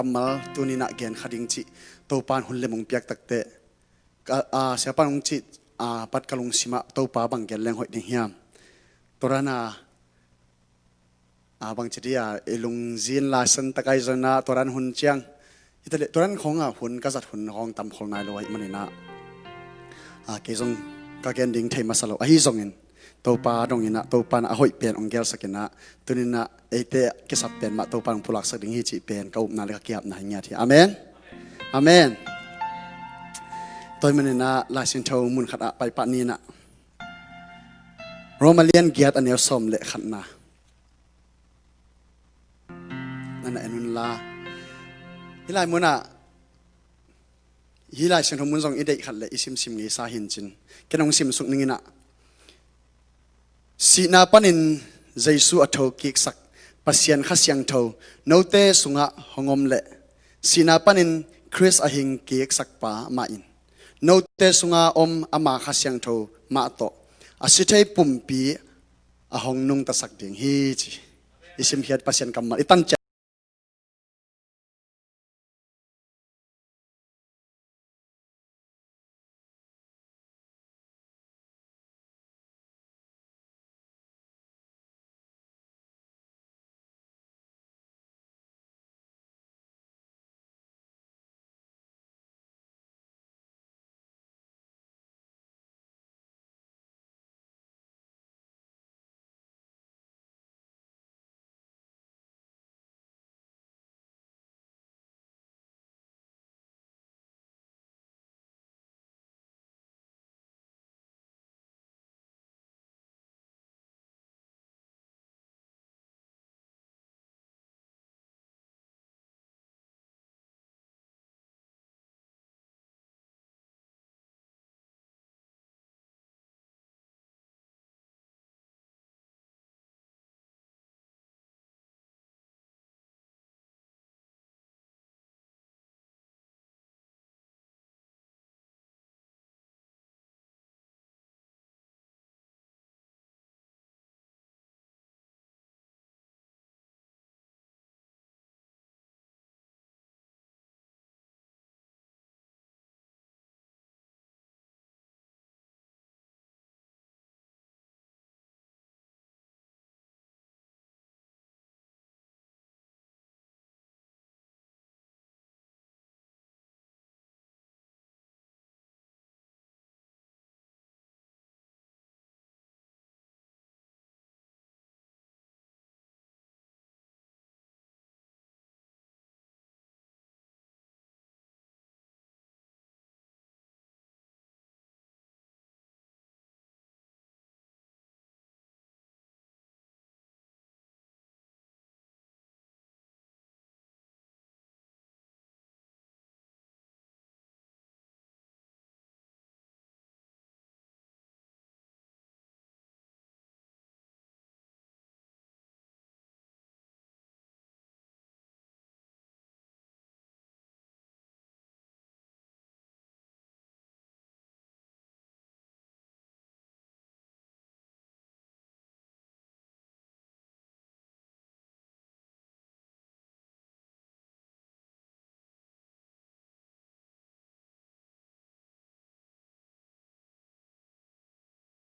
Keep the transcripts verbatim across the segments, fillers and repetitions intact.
kammal tuninah gen kha ding cih Topa in hun lem hong piak takteh, ka, a, siapa in hong cih, a, pat ka lungsimah Topa bang gen leng hoih ding hiam? Tua dana, a, bang ci dia, i lungzin la san takai zona tua dan hun ciang, hi ta leh tua dan khawngah hun ka zat hun hong tam khol nai lo ahih maninah, a, kei zong ka gen ding thei masa lo. Ahi zongin Topa donginah, Topa in a hoih pen hong gelsakinah, tuninah eite kisap pen mah Topa in hong pulaksak ding hi cih pen ka upna le ka kihapna hi ngiat hi. Amen. Amen. Tua ahih maninah Lai Siangtho mun khatah paipah ninah, Roma lian giat a neu sawm le khatna. Nana en unla. Hih lai munah, hih Lai Siangtho mun zong i deih khat le i simsim ngeisa hi-in cin, ken hong simsuk ninginah, sihna panin Jesu a thokiksak Pasian Kha Siangtho note sungah hong om leh, sihna panin Khrist a hingkiksakpa mah in note sunga om ama Kha Siangtho mah tawh a si thei pumpi a hong nungtasak ding hi, ci. I simkhiat Pasian kammal i tan ciat.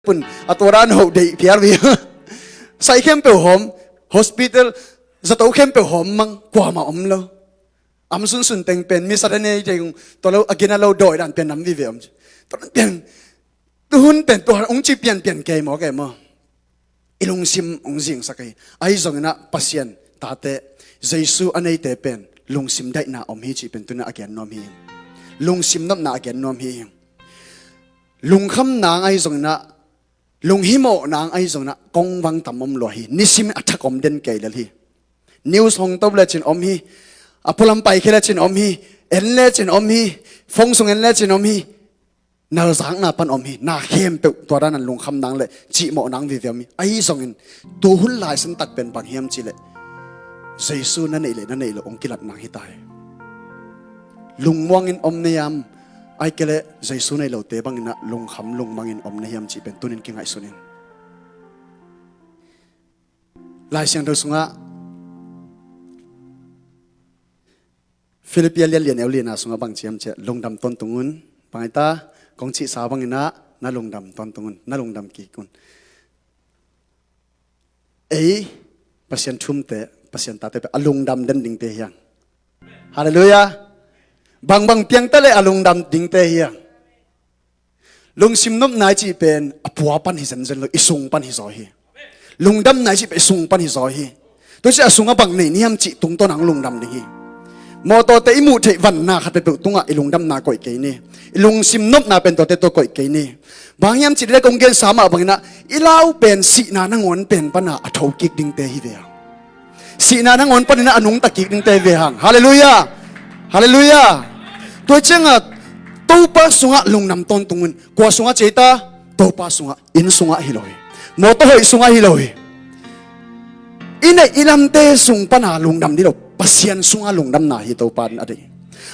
Pun a tua dan ho deih phial vi. Sai khempeuh hawm, hospital zato khempeuh hawm mang, kuamah om lo. Am sunsun teng pen mi sat a nei teng tua lo, a gina lo dawi dan pen nam vive om. Tua dan pen tuhun pen tua hong ci pianpian kei maw, kei maw? I lungsim hong zingsak hi. Ahi zonginah Pasian tate, Jesu a neite pen lungsim daihna om hi cih pen tuna a gen nuam hi. Lungsim nopna a gen nuam hi. Lungkham nang ahi zonginah, lunghimawh nang ahi zonginah kong vang tam om lua hi. Nisim a thak om den kei lel hi. News hong to lecin om hi. A pualam paikhia lecin om hi. En lecin om hi. Fong sung en lecin om hi. Nalzakna pan om hi. Na khempeuh tua dan an lungkham nang le cihmawh nang vive om hi. Ahi zongin tu hun lai san tak pen bang hiam cih leh, Jesu na neih le na neih lo hong kilat nang hi ta hi. Lungmuangin om na hiam? Ai kei leh Jesu nei lote banginah lungkham lungmangin om na hiam cih pen tunin kingaihsun in. Lai Siangtho sungah Philippi a lianlian eu liana sungah bang ciam ciah, lungdam tawntung un. Bang ai ta, kong cihsa bangin ah na lungdam tawntung un, na lungdam kik un. Ei Pasian thumte, Pasian tate pen a lungdam den dingte hiang. Halleluiah. Bangbang piangta le a lungdam dingte hiang. Lungsim nopna i cih pen a pua pan hi zenzen lo, i sung pan hi zaw hi. Lungdamna i cih pen i sung pan hi zaw hi. Tua ciah a sungah bang nei ni hiam cih tungtawn ang lungdam ding hi. Mawtawte i muh theih vanna khat peuhpeuh tungah i lungdamna koih kei ni. I lungsim nopna pen tuate tua koih kei ni. Bang hiam cih dek kong gensa mah banginah i lau pen sihna nangawn pen pana a thokik dingte hi ve hang. Sihna nangawn paninah a nungta kik dingte hi ve hang. Halleluiah. Halleluiah. Tua ciangah Topa sungah lungdam tawntung un. Kua sungah cita? Topa sungah, inn sungah hi lo hi. Mawtaw hoih sungah hi lo hi. I neih i lamte sung pana lungdam dih lo. Pasian sungah lungdamna hi Topa in a ding.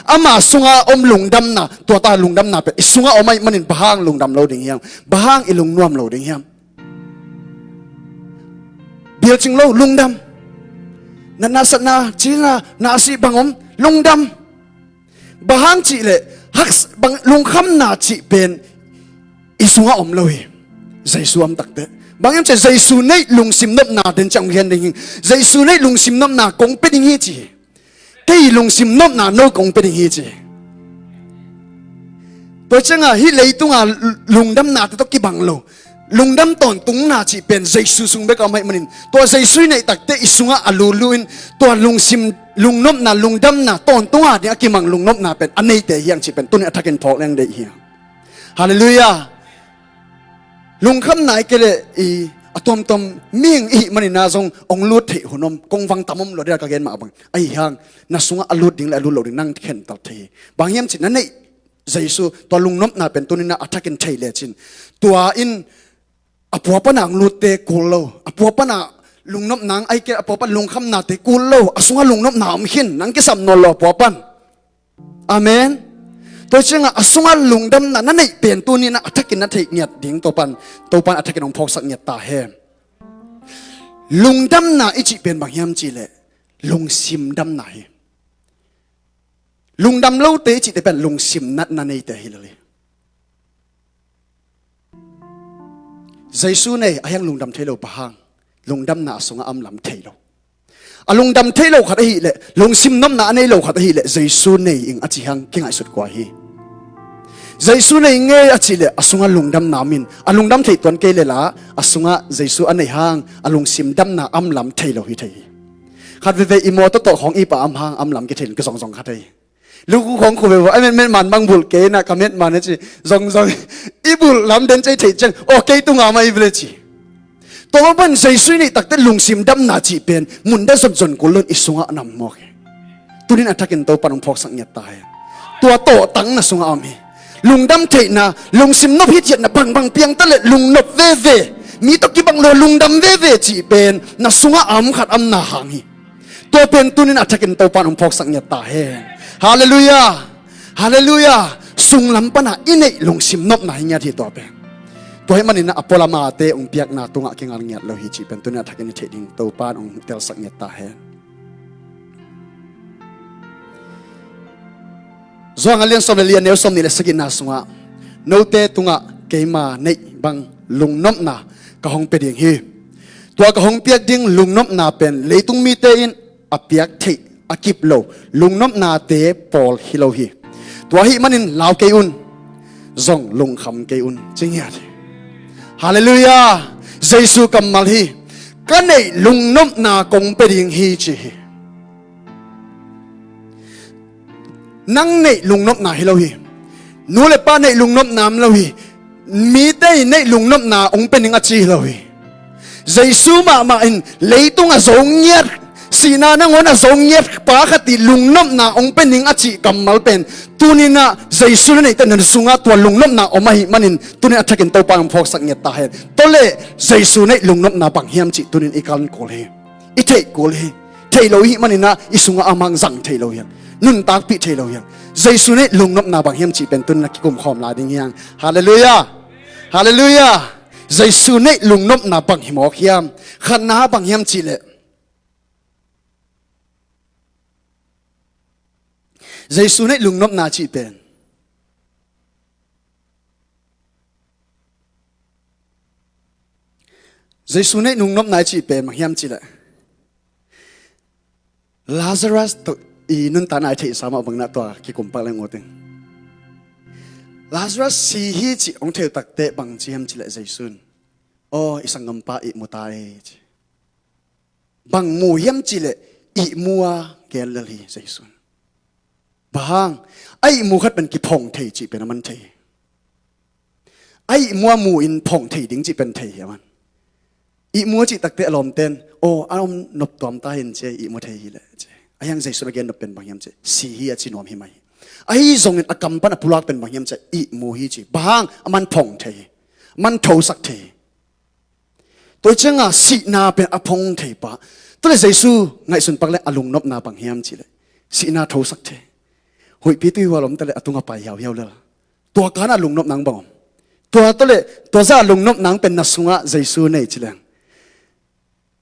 Ama sungah om lungdamna, tuata lungdamna pen i sungah om ahih manin bang hang lungdam lo ding hiam? Bang hang i lungnuam lo ding hiam? Bialcing lo, lungdam. Natna satna, cina, na a sih bang om, lungdam. Bang hang cih leh hak bang lungkhamna cih pen i sungah om lo hi. Jesu om takteh bang hiam cih leh Jesu neih lungsim nopna den ciang gen ding hi. Jesu neih lungsim nopna kong pia ding hi ci hi. Kei lungsim nopna no kong pia ding hi ci hi. Tua ciangah hih leitunga lungdamnate tawh kibang lo. Lungdam tawntungna cih pen Jesu sung bek a om ahih manin tua Jesu i neih takteh i sungah a lulu in tua lungsim lungnopna lungdamna tawntunga ding a kimang lungnopna pen a neite hiang cih pen tunin a thakin phawk leng deih hiang. Halleluiah. Lungkhamna i kei leh i a tuamtuam mihing i hih maninah zong hong lut theih hun om, kong vang tam om lua dih a ka gen mah bang. Ahi hang na sungah a lut ding le a lut lo ding nang khentat thei hi. Bang hiam cih na neih Jesu tua lungnopna pen tuninah a thakin thei lecin tua in a pua pana ang lutte kul lo, a pua pana lungnopna ang ai kei a pua pan lungkhamnate kul lo, a sungah lungnopna om khin nang kisam nawn lo a pua pan. Amen. Tua ciangah a sungah lungdamna na neih pen tuninah a thakin na theih ngiat ding Topan, Topan a thakin hong phawksak ngiat ta hen. Lungdamna i cih pen bang hiam cih leh lungsim damna hi. Lungdam lote i cihte pen lungsim natna neite hi lo hi. Jesu nei a hiang lungdam thei lo bang hang? Lungdamna a sungah a om lam thei lo. A lungdam thei lo khat ahih leh lungsim nopna a nei lo khat ahih leh Jesu nei ing a ci hang kingaihsut kua hi. Jesu nei ngei a cih leh a sungah lungdamna om in a lungdam theih tuan kei leh la a sungah Jesu a nei hang a lungsim damna a om lam thei lo hi thei hi. Khat veve i mawtaw tawh khawng i pah a om hang a om lam kithei in kizongzong kha thei hi. Lukhu khawng khu veve a metmet man bang bulh kei inah ka met man a ci zongzong i bulh lam den cei theih ciang aw kei tunga mah i vele ci. Tua bang pan Jesu i neih takteh lungsim damna cih pen mun dah zonzon kul lo in i sungah a nam mawk hi. Tunin a thakin Topan hong phawksak ngiat ta hen. Tua tawhtang na sungah a om hi. Lungdam theihna, lungsim nop hithiatna bangbang piangta le lungnop veve, mi tawh kibang lua lungdam veve cih pen na sungah a om khat a om na hang hi. Tua pen tunin a thakin Topan hong phawksak ngiat ta hen. Halleluiah. Halleluiah. Sunglam pana i neih lungsim nopna hi ngiat hi tua pen. Tua hih maninah a pualamate hong piakna tungah kingal ngiat lo hi cih pen tunin a thakin i theih ding Topan hong telsak ngiat ta hen. Johan a lian sawm le li a neu sawm nih le sagihna sungah note tungah keima neih bang lungnopna ka hong pia ding hi. Tua ka hong piak ding lungnopna pen leitung mite in a piak theih a kip lo lungnopnate pawl hi lo hi. Tua ahih manin lau kei un, zong lungkham kei un ci ngiat hi. Halleluiah. Jesu kammal hi. Ka neih lungnopna kong pia ding hi ci hi. Nang neih lungnopna hi lo hi. Nu le pa neih lungnopna om lo hi. Mite in neih lungnopna hong pia ning a ci hi lo hi. Jesu mahmah in leitung a zo ngiat, sihna nangawn a zo ngiat pa khat ih lungnopna hong pia ning a cih kammal pen tuninah Jesu na neihte na sungah tua lungnopna om ahih manin tunin a thakin Topa hong phawksak ngiat ta hen. Tua le Jesu neih lungnopna bang hiam cih tunin i kal kul hi. I theih kul hi. Theih lo ihih maninah i sungah a mang zang thei lo hiang, nuntakpih thei lo hiang. Jesu neih lungnopna bang hiam cih pen tunin a kikum khawm lai ding hiang. Halleluiah. Halleluiah. Jesu neih lungnopna bang hi mawk hiam? Khatna bang hiam cih leh, Jesu neih lungnopna cih pen, Jesu neih lungnopna i cih pen bang hiam cih leh, Lazarus tawh i nuntakna i theihsa mah bangin ah tua kikum pak leng ut ing. Lazarus si hi cih hong thei uh takteh bang ci hiam cih leh Jesu in, "Aw, i sanggampa ihmu ta ei," ci. Bang mu hiam cih leh ihmu a gen lel hi Jesu in. Bang hang, a ihmu khat pen kiphawng thei cih pen aman thei hi. A ihmu a mu in phawng thei ding cih pen thei hi aman. Ihmu a cih takteh a lawmte in, "Aw, a om nop tuam ta hi in," ci, "ihmu thei hi leh," ci. Ahi hang Jesu in a gen nop pen bang hiam cih leh, "Si hi," a ci nuam hi mai hi. Ahi zongin a kam pan a pulak pen bang hiam cih leh, "Ihmu hi," ci. Bang hang, aman phawng thei hi. Aman thosak thei hi. Tua ciangin sihna pen a phawng thei pah. Tua leh Jesu ngaihsun pak leh a lungnopna bang hiam cih leh, sihna thosak thei. Huihpi tuihual om ta leh a tungah pai hiauhiau lel. Tua kan a lungnopna bang om? Tua tua leh, tua zah a lungnopna pen na sungah Jesu nei ci leng,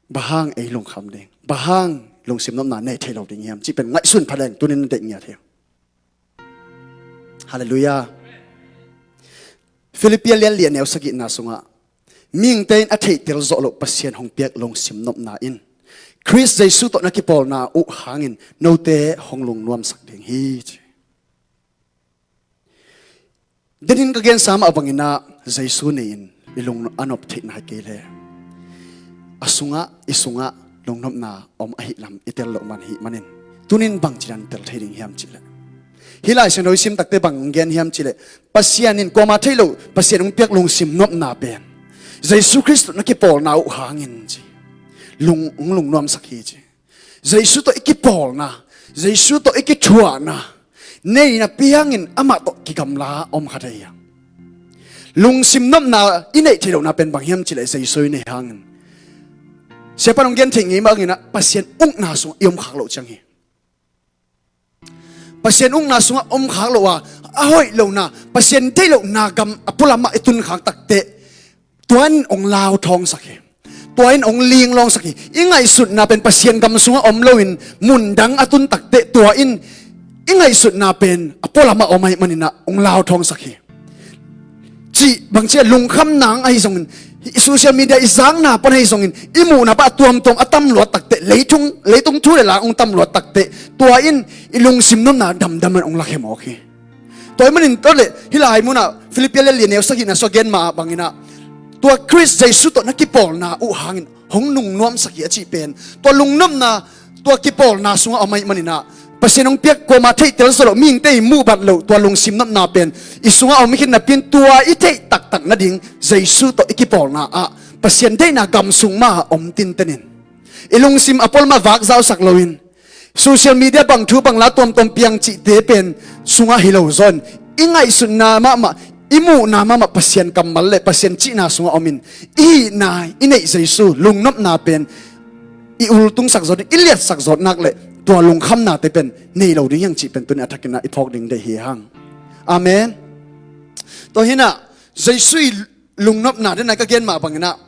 bang hang ei lungkham ding, bang hang lungsim nopna nei thei lo ding hiam cih pen ngaihsun pha leng tuni-in na deih ngiat hi. Halleluiah. Filippi a lian li a neu sagihna sungah, "Mihingte in a theihtel zawh loh Pasian hong piak lungsim nopna in Khrist Jesu tawh na kipawlna uh hangin note hong lungnuamsak ding hi," ci. Denin ka gensa mah bangin ah Jesu nei-in i lung a nop theih nai kei leh, a sungah, i sungah lungnopna om ahih lam i tel loh man hih manin, tuni-in bangci dan tel thei ding hiam cih leh, hih Lai Siangtho i sim takteh bang gen hiam cih leh, Pasian in kuamah theih loh Pasian hong piak lungsim nopna pen Jesu Khrist tawh na kipawlna uh hangin ci, lung, hong lungnuamsak hi ci. Jesu tawh i kipawlna, Jesu tawh i kithuahna nei napi hangin amah tawh kigamla om kha thei hi hang. Lungsim nopna i neih theih lohna pen bang hiam cih leh Jesu i neih hangin. Siapa in hong gen theih ngei mah bangin ah Pasian ukna sungah i om khak loh ciang hi. Pasian ukna sungah om khak loh a, a hoih lohna, Pasian deih lohna gam a pualamah i tun khak takteh, tua in hong lauthawngsak hi. Tua in hong linglawngsak hi. I ngaihsutna pen Pasian gam sungah om loin mundang a tun takteh, tua in i ngaihsutna pen a pualamah om ahih manin ah hong lauthawngsak hi. Cih bangci a lungkham nang ahi zongin, i social media i zakna pan ahi zongin, i muhna pan a tuamtuam a tam luat takteh, leitung, leitung thu le la hong tam luat takteh, tua in i lungsim nopna damdam in hong lakhe mawk hi. Tua ahih manin tua leh hih lai munah Filippi a lian li a neu sagihna sungah gen mah bangin ah, tua Khrist Jesu tawh na kipawlna uh hangin hong lungnuamsak hi a cih pen, tua lungnopna, tua kipawlna sungah om ahih manin ah, Pasian hong piak kuamah theihtel zawh loh, mihingte in muh bat loh tua lungsim nopna pen i sungah om hi khin napi-in, tua i theih taktak nading Jesu tawh i kipawlna ah Pasian deihna gam sung mah ah om tinten in, i lungsim a pualamah vakzausak loin, social media bang thu bang la tuamtuam piang cihte pen sungah hi lo zaw in, i ngaihsutna mahmah, i muhna mahmah Pasian kammal le Pasian cihna sungah om in, i hihna, i neih Jesu lungnopna pen i ultungsak zawh in, i liatsak zawh nak leh tua lungkhamnate pen nei lo ding hi hang cih pen tuni a thakin ah i phawk ding deih hi hang. Amen. Tua hi-in ah Jesu i lungnopna, den a ka gen mah bangin ah,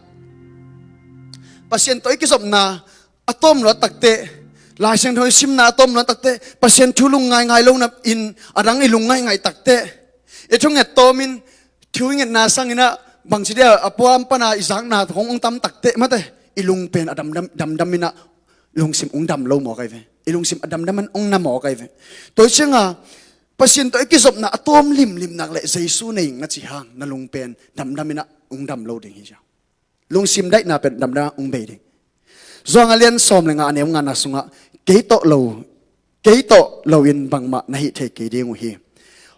Pasian tawh i kizopna a tawm luat takteh, Lai Siangtho i simna a tawm luat takteh, Pasian thu lungngaingai lo napi-in a dang i lungngaingai takteh, i thunget tawmin thu i ngetna sangin ah bangci dia a pualam pan a i zakna hong, hong tam takteh mate, i lung pen a damdam, damdam in ah lungsim hong dam lo mawk ahi ve. I lungsim a damdam in hong na mawk ahi ve. Tua hi ciangin Pasian tawh i kizopna a tawm limlim nak leh Jesu nei ing na cih hang, na lung pen damdam in ah hong dam lo ding hi ciang. Lungsim daihna pen damdam hong bei ding. Johan a lian sawm le nga a neu ngana sungah, "Kei tawh lo, kei tawh loin bangmah na hih thei kei ding uh hi.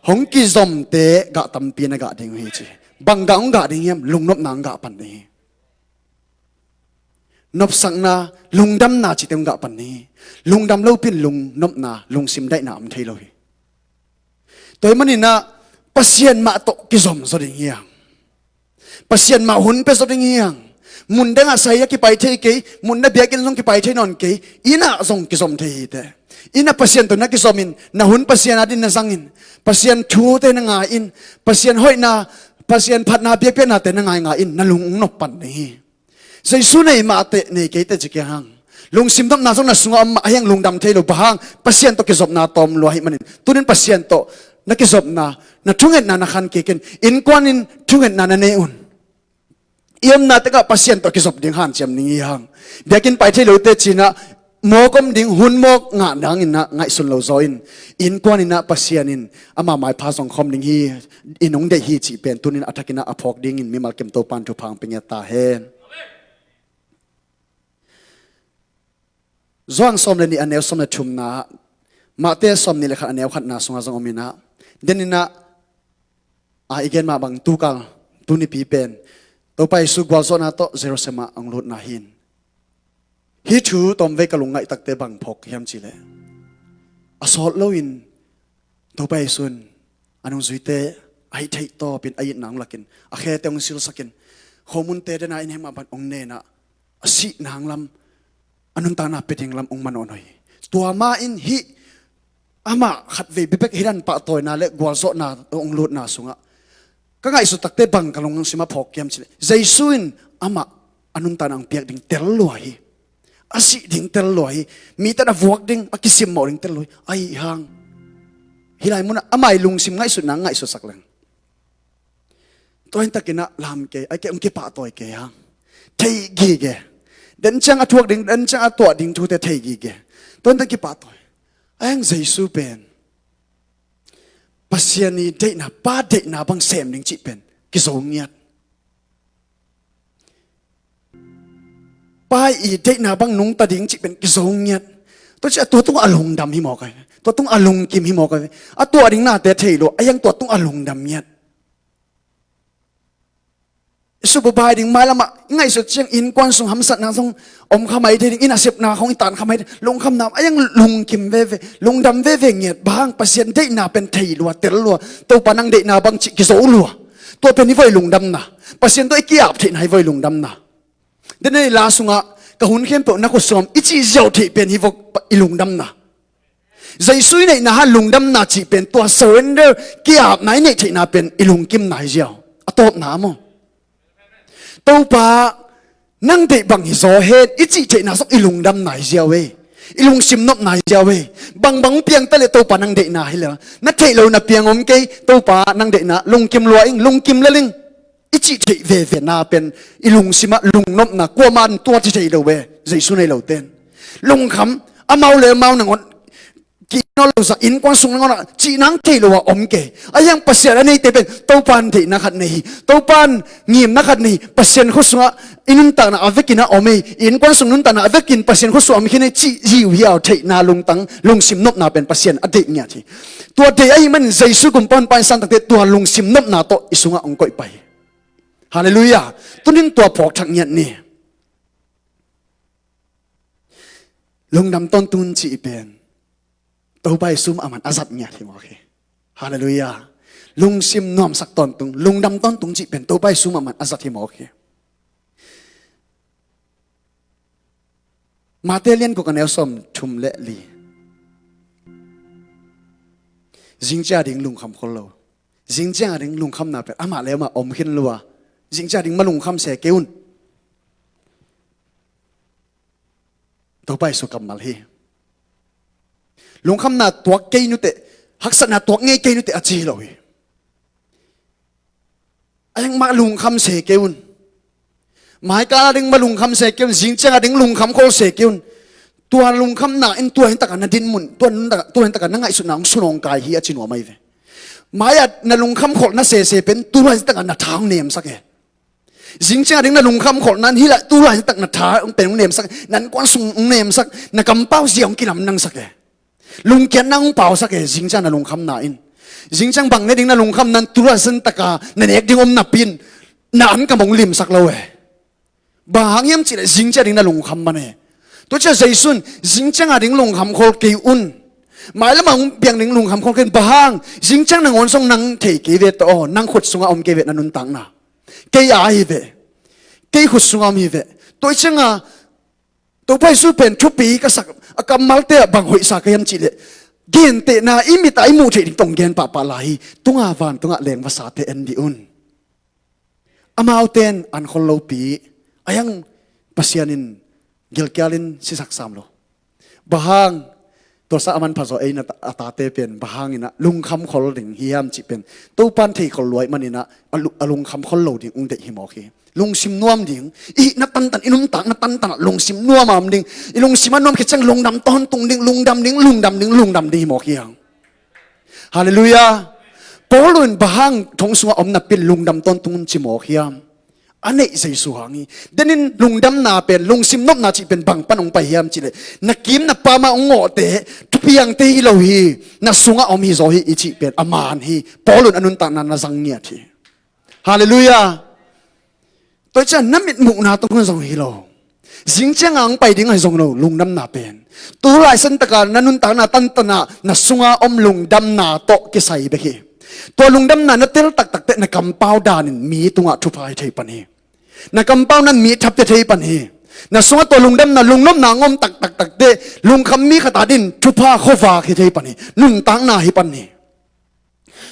Hong kizomte gah tampi na gah ding uh hi," ci. Bang gah hong gah ding hiam? Lungnopna hong gah pan ding hi. Nopsakna, lungdamna cihte hong gah pan ding hi. Lungdam lopi-in lungnopna, lungsim daihna om thei lo hi. Tua ahih manin ah Pasian mah tawh kizom zaw ding hi hang. Pasian mah hun pia zaw ding hi hang. Mun dangah sai a kipai thei kei, mun dang biakinn zong kipai thei nawn kei, inn ah zong kizom thei hi teh. Inn ah Pasian tawh na kizom in, na hun Pasian adingin na zang in, Pasian thute na ngai in, Pasian hoihna, Pasian phatna biakpiaknate na ngaingai in, na lung hong nop pan ding hi. Jesu nei mah teh, nei kei teh ci kei hang. Lungsim nopna zong na sungah om mah, a hiang lungdam thei lo, bang hang, Pasian tawh kizopna tawm lua ahih manin. Tunin Pasian tawh na kizopna, na thungetna na khan kik in, innkuan in thungetna na nei un. I omna tekah Pasian tawh kizop ding hanciam ding hi hang. Biakinn pai thei lote ci-in ah mawk om ding, hun mawk ngah dangin ah ngaihsun lo zaw in, innkuan in ah Pasian in ama maipha zong khawm ding hi, in hong deih hi cih pen tunin a thakin ah a phawk dingin mimal kim Topa'n thupha hong pia ngiat ta hen. Johan sawm le nih a neu sawm le thumna, Mate sawm nih le khat a neu khatna sungah zong om in ah, den in ah, a i gen mah bang tukal, tunipi pen Topa Jesu gualzawhna tawh Jerusalem ah hong lutna hi in. Hih thu tawmvei ka lungngaih takte bang phawk hiam cih leh, a sawt loin Topa Jesu in a nungzuite a hih theih tawpin a itna hong lakin, a khete hong silsakin, khomunte den a inn heng mah bang hong nen ah, a sih nang lam, a nuntakna pia ding lam hong manawh hi. Tua mah in hih amah khatvei bekbek hih dan pahtawina le gualzawhna hong lutna sungah ka ngaihsut takte bang ka lungsim ah phawk hiam cih leh, Jesu in amah a nuntakna hong piak ding tel lua hi. A sih ding tel lua hi. Mite na vuak ding, a kisimmawh ding tel lua hi. Ahi hang, hih lai munah amah i lungsim ngaihsutna hong ngaihsutsak leng, tua in takin ah lam kei, a kei hong kipahtawi kei hang. Thei gige. Den ciang a thuak ding, den ciang a tuah ding thute thei gige. Tua in takin kipahtawi. A hiang Jesu pen Pasian i deihna, Pa deihna bang sem ding cih pen kizo ngiat. Pa i deihna bang nungta ding cih pen kizo ngiat. Tua ciang tua tungah a lungdam hi mawk a, tua tungah a lungkim hi mawk a, a tuah ding nate thei lo, a hiang tua tungah a lungdam ngiat. Sububai ding, mailamah i ngaihsut ciang innkuan sung hamsatna zong om kha mai thei ding, i nasepna khong i tan kha mai thei, lungkhamna, a hiang lungkim veve, lungdam veve ngiat, bang hang, Pasian deihna pen thei lua, tel lua, Topa nang deihna bang cih kizo lua. Tua pen hi voi lungdamna. Pasian tawh i ki-ap theihna hi voi lungdamna. Den a i la sungah, ka hun khempeuh na khut sungah om i cih ziau theih pen hi voi i lungdamna. Jesu i neihna hang lungdamna cih pen tua surrender, ki-apna i neih theihna pen i lungkimna hi ziau. A tawpna maw? Topa, nang deih bang hi zaw hen i cih theihna zong i lungdamna hi ziau e. I lungsim nopna hi ziau e. Bangbang piang ta leh Topa nang deihna hi leh, na theih lo na piang om kei, Topa nang deihna lungkim lua ing, lungkim lel ing. I cih theih veve na pen i lungsim ah lungnopna, kuamah in tua ci thei lo ve, Jesu nei lo ten. Lungkham, amau le amau nangawn, ki nawn lo zah, innkuan sung nangawn ah cih nang thei lo ah om kei. A hiang Pasian a neite pen Topa in deihna khat nei hi. Topa in ngimna khat nei hi. Pasian khut sungah i nuntakna a vekin a om hi. Innkuan sung nuntakna a vekin Pasian khut sungah om khin hi cih hi uh hiau theihna lungtang, lungsim nopna pen Pasian a deih ngiat hi. Tua deih ahih manin Jesu gumpa honpa i san takte tua lungsim nopna tawh i sungah hong koih pai hi. Halleluiah. Tunin tua phawk thak ngiat ni. Lungdam tawntung cih pen Topa i sum a man a zat ngiat hi mawk hi. Halleluiah. Lungsim nuamsak tawntung, lungdam tawntung cih pen Topa i sum a man a zat hi mawk hi. Mate lian guk a neu sawm thum le li. Zingciang a ding lungkham khol lo. Zingciang a ding lungkhamna pen amah le amah om khin lua. Zingciang a ding ma lungkham se kei un. Topa Jesu kammal hi. Lungkhamna tuak kei nuteh, haksatna tuak ngei kei nuteh a ci hi lo hi. A hiang ma lungkham se kei un. Maikal a ding ma lungkham se kei un, zingciang a ding lungkham khol se kei un. Tua lungkhamna in tua hi takah na dinmun, tua, tua hi takah na ngaihsutna hong sunawng kai hi a ci nuam ahi ve. Mai-ah na lungkham kholhna sese pen tua hi takah na tha hong nemsak e. Zingciang a ding na lungkham kholhna in hih lai, tu lai tak na tha hong pen hong nemsak, na innkuan sung hong nemsak, na kampau zia hong kilamdangsak e. Lungkiatna hong pausak e, zingciang na lungkhamna in. Zingciang bang ne ding na lungkhamna in tu lai san taka na nek ding om napi in na ankam hong limsak lo e. Bang hang hiam cih leh zingciang a ding na lungkham man e. Tua ciang Jesu in zingciang a ding lungkham khol kei un. Mailam a hong piang ding lungkham khol kei un. Bang hang, zingciang nangawn zong nang thei kei ve tawh aw, nang khut sungah om kei ve na nuntakna. Kei a hi ve. Kei khut sungah om hi ve. Tua ciangin Topa Jesu pen thupi ka sak, a kammalte ah bang hoihsa ka hiam cih leh, gentehna i mit ah i muh theih ding tawh gen pahpah lai hi. Tunga vantungah leng vasate en dih un. Amaute in an khol lopi, a hiang Pasian in Gilkialin sisak sam lo. Bang hang, tua sa a manpha zaw ei na ta-, a tate pen bang hangin ah lungkham khol ding hiam cih pen Topan thei khol lua ahih manin ah a lu-, a lungkham khol lo ding ung deih hi mawk hi. Lungsim nuam ding, i hihna tantan, i nuntakna tantan ah lungsim nuam a om ding, i lungsim a nuam khit ciang lungdam tawntung ding, lungdam ding, lungdam ding, lungdam ding hi mawk hi hang. Halleluiah. Paul in bang hang thong sungah om napi-in lungdam tawntung un ci mawk hiam? A neih Jesu hang hi. Denin lungdamna pen, lungsim nopna cih pen bang pan hong pai hiam cih leh, na kim na pam a hong ngawhte thupiangte hi lo hi, na sungah om hi zaw hi i cih pen a man hi. Paul in a nuntakna na zang ngiat hi. Halleluiah. Tua ciang na mitmuhna tawh hun zong hi lo. Zing ciang a hong pai ding ahi zong lo, lungdamna pen. Tu laisan taka na nuntakna tantan ah na sunga om lungdamna tawh kisai bek hi. Tua lungdamna na tel taktak teh na kampau danin mi tungah thupha hi thei pan hi. Na kampau nan mi thapte thei pan hi. Na sungah tua lungdamna, lungnopna hong om taktak teh lungkham mi khat adingin thupha khuavak hi thei pan hi. Nuntakna hi pan hi.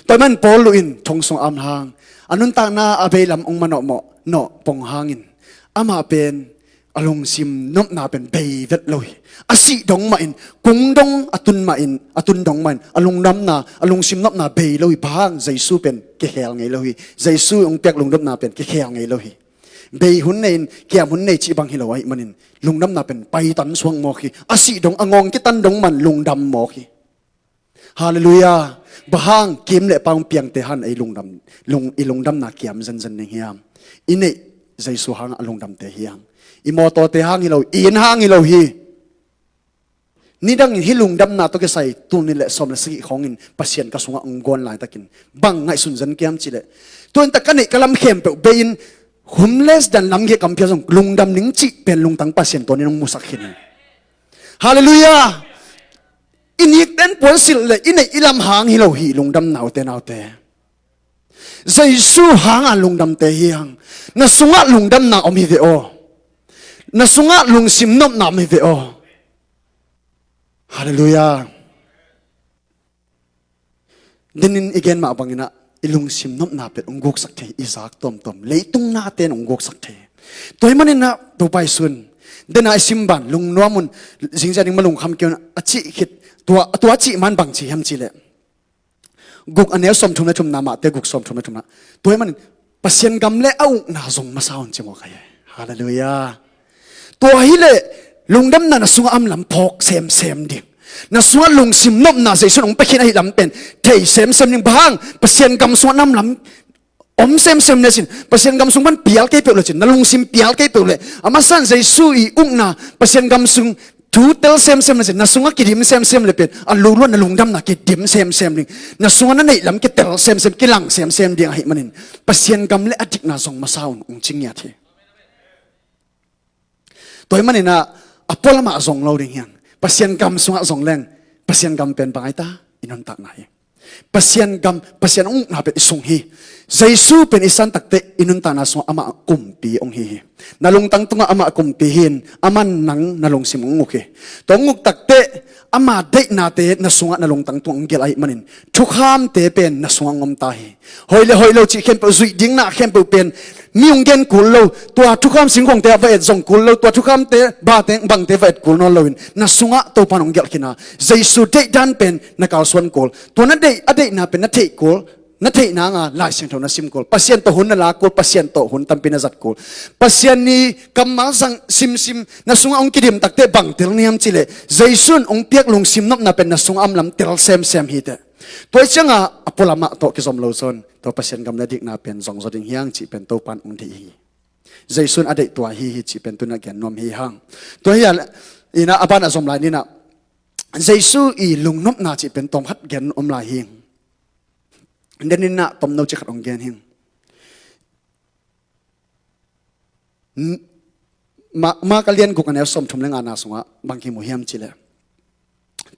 Tua ahih manin Paul in thong sungah a om hang, a nuntakna a bei lam hong manawh mawh, nawh pong hangin, amah pen a lungsim nopna pen bei vet lo hi. A sih dong mahin, kung dong a tun mahin, a tun dong mahin, a lungdamna, a lungsim nopna bei lo hi. Bang hang? Jesu pen kikhel ngei lo hi. Jesu hong piak lungdamna pen kikhel ngei lo hi. Bei hun nei-in kiam hun nei cih bang hi lo ahih manin lungdamna pen paitan suak mawk hi. A sih dong, a ngawng kitan dong man lungdam mawk hi. Halleluiah. Bang hang? Kim le pam piangte hang ei lungdam, lung, i lungdamna kiam zenzen ding hiam? I neih Jesu hangah lungdamte hi hang. I mawtawte hang hi lo, i inn hang hi lo hi. Nidangin hih lungdamna tawh kisai tul nih le sawm le sagih khawngin Pasian ka sungah hong guan laitakin bang ngaihsun zen ka hiam cih leh, tua in tak ka neih ka lam khempeuh bei-in homeless dan lamgei kam phial zong lungdam ning cih pen lungtang Pasian tawnin hong musak khin hi. Halleluiah. I nikten puansilh le i neih i lam hang hi lo hi lungdamna, ute naute. Jesu hanga lungdamte hi hang. Na sungah lungdamna om hi ve aw. Na sungah lungsim nopna om hi ve aw. Halleluiah. Denin i gen mah bangin ah i lungsim nopna pen hong guksak thei, i zak tuamtuam, leitung nate in hong guksak thei. Tua ahih manin ah Topa Jesu in dena i sim ban, lungnuam un, zingziang ding malung kham kei un a cih khit, tua, tua a cih man bang ci hiam cih leh, guk a neu sawmthum le thumna, Mate guk sawmthum le thumna. Tua ahih manin Pasian gam le a ukna zong masa un ci mawk hi. Halleluiah. Tua hi leh lungdamna na sungah a om lam phawk semsem ding. Na sungah lungsim nopna Jesu in hong piakhin ahih lam pen thei semsem ding. Bang hang? Pasian gam sungah na om lam om semsem le cin, Pasian gam sung pan pial kei peuh le cin, na lungsim pial kei peuh le, a masa in Jesu i ukna, Pasian gam sung thu tel semsem le cin, na sungah kidim semsem le pen a luluan na lungdamna kidim semsem ding. Na sungah na neih lam kitel semsem, kilang semsem ding ahih manin Pasian gam le a dikna zong masa un, hong ci ngiat hi. Tua ahih manin ah a pualamah zong lo ding hiang. Pasian gam sungah zong leng, Pasian gam pen bang ahi ta? I nuntakna hi. Pasian gam, Pasian ukna pen i sung hi. Jesu pen i san takteh i nuntakna sungah amah kumpi hong hi hi. Na lungtang tungah amah kumpi hi-in, aman nang na lungsim hong uk hi. Tua hong uk takteh ama deihnate na sungah, na lungtang tungah hong gelh ahih manin thukhamte pen na sungah hong om ta hi. Hoih le hoih lo cih khempeuh, zuih ding na khempeuh pen mi hong gen kul lo, tua thukham singkhuangte ah va et zong kul lo, tua thukhamte, bate, bangte va et kul nawn loin na sungah Topa in hong gelh khin a, Jesu deihdan pen na kalsuan kul. Tua na deih, a deihna pen na theih kul, na theih nanga Lai Siangtho na sim kul, Pasian tawh hun na la kul, Pasian tawh hun tampi na zat kul, Pasian i kammal zang simsim na sungah hong kidim takteh bang tel hiam cih leh, Jesu in hong piak lungsim nopna pen na sungah a om lam tel semsem hi teh. Tua ahih ciangah a pualamah tawh kizom lo zong, tua Pasian gam le dikna pen zongzaw ding hiang cih pen Topa in hong deih hi. Jesu in a deih tua hi hi cih pen tu-in a gen nuam hi hang. Tua hi a, ina a banah zom lai ni-in ah, Jesu i lungnopna cih pen tawm khat gen om lai hi. Denin ah tomno cih khat hong gen hi. N-, Ma-, Mark a lian guk a neu sawmthum le ngana sungah bang kimu hiam cih leh,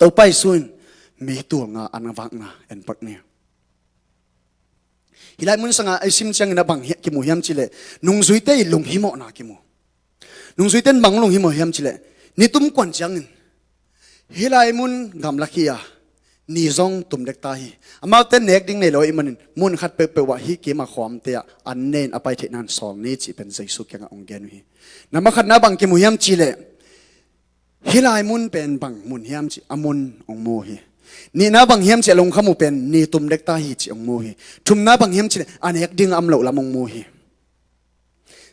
Topa Jesu in mi tul nga an a vakna en pak ni. Hih lai mun sangah i sim ciangin a bang hi-, kimu hiam cih leh, nungzuite i lunghimawhna kimu. Nungzuite in bang lunghimawh hiam cih leh, nitum kuan ciangin hih lai mun gamlak hi a, ni zong tum dek ta hi. Amaute nek ding nei lo ahih manin mun khat peuhpeuh ah hih kim a khuamte ah an ne-in a pai theih nadingin sawl ni cih pen Jesu kiangah hong gen uh hi. Na makhatna bang kimu hiam cih leh, Hih lai mun pen bang mun hiam cih a mun hong mu hi. Nihna bang hiam cih a lungkham uh pen ni tum dek ta hi cih hong mu hi. Thumna bang hiam cih leh a nek ding a om loh lam hong mu hi.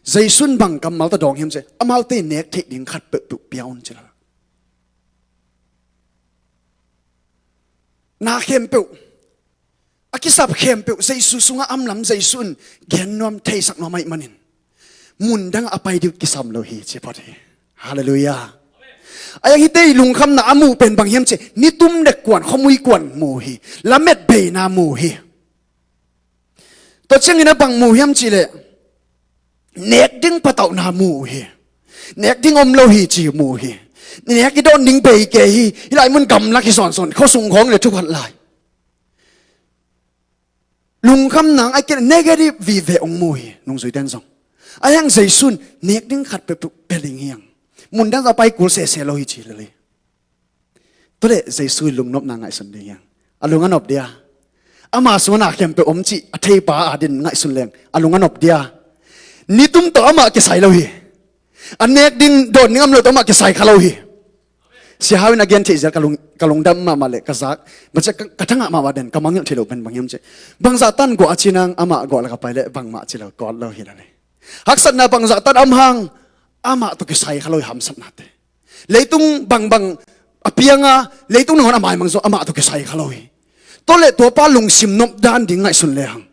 Jesu in bang kammal tawh dawng hiam cih leh amaute nek theih ding khat peuhpeuh pia un ci lala. Na khempeuh, a kisap khempeuh Jesu sungah a om lam Jesu in gen nuam, theisak nuam ahih manin mun dangah a pai ding kisam lo hi ci phot hi. Halleluiah. A yang hite ih lungkhamna a muh pen bang hiam cih leh ni tum dek kuan, khuamui kuan mu hi. Lamet beina mu hi. Tua ciangin a bang mu hiam cih leh nek ding patauhna mu uh hi. Nek ding om lo hi ci mu uh hi. Nek i dawn ding bei kei hi. Hih lai mun gamlak hi sawnsawn, khuasung khawng le thuphat lai. Lungkham nang a kei negative vive hong mu uh hi, nungzuite in zong. A hiang Jesu in nek ding khat peuhpeuh pia ding hi hang. Mun dang a pai kul sese lo hi ci lel hi. Tua leh Jesu i lungnopna ngaihsun ding hiang. A lung a nop dia. Ama sungah na khempeuh om cih a theipa a din ngaihsun leng a lung a nop dia. Ni tum tawh amah kisai lo hi. A nek ding dawn ding a om lo tawh amah kisai kha lo hi. Sia Hau in a gen theih zia ka lung, ka lungdam mahmah leh ka zak, macam ka, ka thangah mahmah den ka mangngilh theih loh pen bang hiam cih leh, bangzah tan guah a ci nang amah guah lak a pai leh bangmah ci lo kawt lo hi la le. Haksatna bangzah tan a om hang amah tawh kisai kha lo hi, hamsatnate. Leitung bangbang a piang a, leitung nangawn a maimang zong amah tawh kisai kha lo hi. Tua leh tuapa lungsim nop dan ding ngaihsun le hang.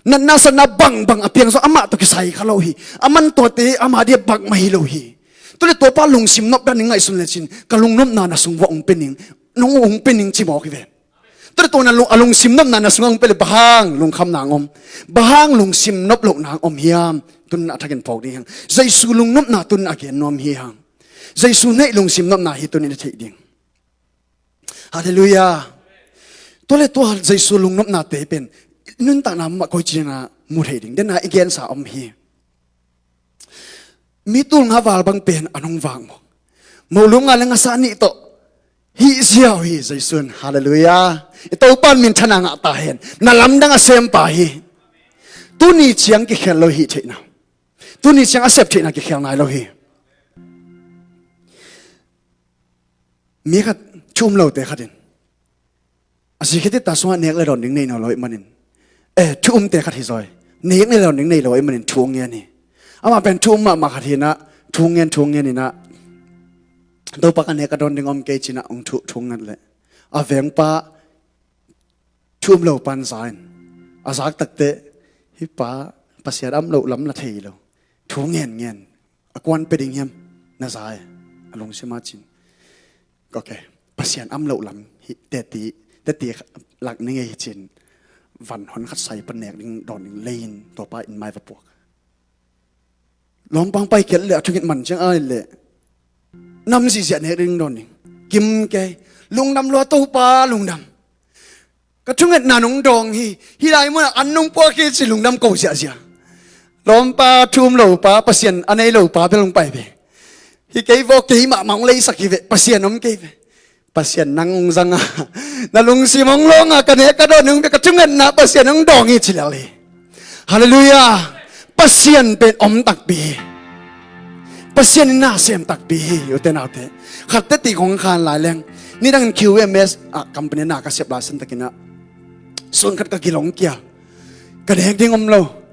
Natna satna bangbang a piang zong amah tawh kisai kha lo hi. Aman tuate ama dia bangmah hi lo hi. Tua leh tuapa lungsim nop dan ding ngaihsun le cin ka lungnopna na sung vuah hong pia ning, nong hong pia ning ci mawk hi ve. Tua leh tua na lung, a lungsim nopna na sungah hong pia leh bang hang lungkham nang om, bang hang lungsim nop loh nang om hiam? Tun a thakin phawk ding hiang. Jesu lungnopna tun a gen nuam hi hang. Jesu neih lungsim nopna hi tun in i theih ding. Halleluiah. Tua leh tua Jesu lungnopnate pen nuntakna mah koi ci na mu thei ding. Dena i gensa om hi. Mi tul nga val bang pen a nung vang maw? Molum nga le ngasa nih tawh hih ziau hi Jesu in. Halleluiah. I Topa in minthana ngah ta hen. Na lamdang a sempa hi. Tuni ciang kikhel lo hi theihna. Tuni ciang a sep theihna kikhel nai lo hi. Mi khat thu um lote khat in a zi khit i ta sungah nek le dawn ding nei nawn lo ahih manin, eh, thu umte khat hi zaw hi. Nek le dawn ding nei lo ahih manin thu hong ngen hi. Amah pen thu um mahmah khat hi inah thu hong ngen, thu hong ngen inah Topa ka nek ka dawn ding om kei ci inah hong thu, thu hong ngen leh a vengpa thu um lo pan za in a zak takteh hih pa Pasian a om loh lam la thei lo. Thu ngen ngen a kuan pia ding hiam na za e. A lungsim a cin. Ok. Pasian a om loh lam hi teti, teti lak ning ei hi cin. Van hon khat sai pan nek ding dawn ding lei in Topa in mai va puak. Lawmpang pai khiat leh a thungit man ciang a leh nam zihziah nek ding dawn ding. Kim kei. Lungdam lua Topa lungdam. Ka thungetna nong dawng hi. Hih lai munah an nong puak hi ci lungdam ko ziahziah. Lawmpa thu um lopa Pasian a nei lopa bel hong pai ve. Hi kei vaw kei mahmah hong leisak hi ve. Pasian om kei ve. Pasian nang hong zanga na lungsim hong lawnga ka nek ka dawn hong bia ka thungetna Pasian hong dawng hi ci lel hi. Halleluiah. Pasian pen om takpi hi. Pasian in na sem takpi hi. Ute naute, khatte ti kong khan lai leng nidangin Q M S ah company na ka sep lai san takinah sun khat ka gil hong kial. Ka nek ding om lo.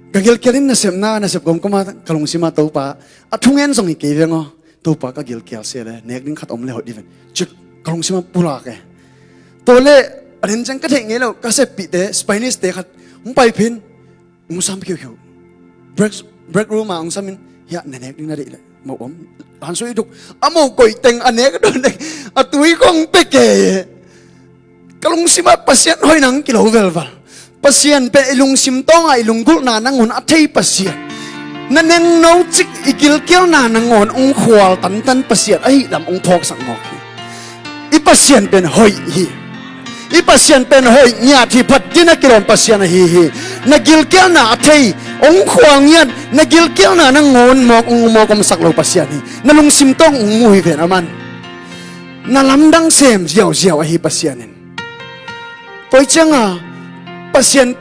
Ka gilkial in nasepna nasep gomgoma ka lungsima Topa a thungen zong hi kei veng aw. Topa ka gilkial se le nek ding khat om le hoih diven cik ka lungsima pulak e. Tua le a den ciang ka theih ngei lo ka seppihte Spanish te khat hong paiphin hong sam khiukhiu. Break, break room ah hong samin hiah na nek ding na deih le mo om. An sui duk a mo koih teng a nek a dawn dek a tui kong pe kei. Ka lungsimah Pasian hoih nang kilo velval. Pasian pen i lungsim tawngah i lunggulhna nangawn a thei Pasian. Na nengno cik i gilkialna nangawn hong khual tantan Pasian ahi lam hong phawksak mawk hi. I Pasian pen hoih hi. I Pasian pen hoih ngiat hi, phat dina kilawm Pasian ahi hi. Na gilkialna a thei, hong khual ngiat, na gilkialna nangawn mawk hong mawk omsak lo Pasian hi. Na lungsim tawng hong mu hi ven aman. Na lamdang sem ziauziau ahi Pasian in. Tua cianga Pasian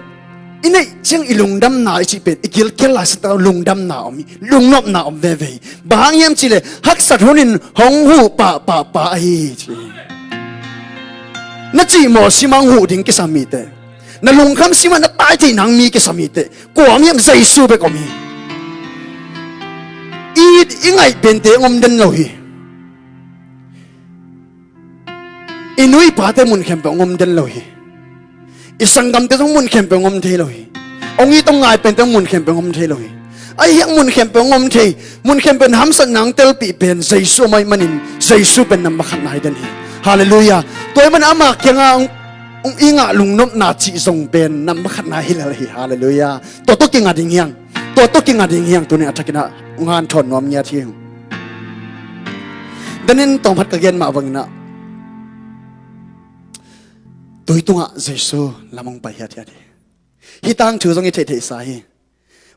I neih ciang i lungdamna i cih pen i gilkial lai sangin lungdamna om hi, lungnopna om veve hi. Bang hang hiam cih leh haksat hunin hong huh pahpahpah ahi hi ci. Na cihmawh simah hong huh ding kisam hi teh, na lungkham simah na tai theih nang mi kisam hi teh, kua om hiam? Jesu bek om hi. I, i ngaih pente hong om den lo hi. I nu i pate mun khempeuh hong om den lo hi. I sanggamte zong mun khempeuh hong om thei lo hi. Hong it hong ngai pente zong mun khempeuh hong om thei lo hi. Ahi hang mun khempeuh hong om thei, mun khempeuh na hamsatna hong telpih pen Jesu amah ahih manin Jesu pen nambat khatna hi den hi. Halleluiah. Tua ahih manin ama kiangah hong, hong i ngah lungnopna cih zong pen nambat khatna hi lel hi. Halleluiah. Tua tawh kinga ding hi hang. Tua tawh kinga ding hi hang. Tuni a thakin ah hong hanthawn nuam ngiat hi. Denin tawmkhat ka gen mah bangin ah tui tungah Jesu lam hong pai hiathiat hi. Hih tangthu zong i theihtheihsa hi.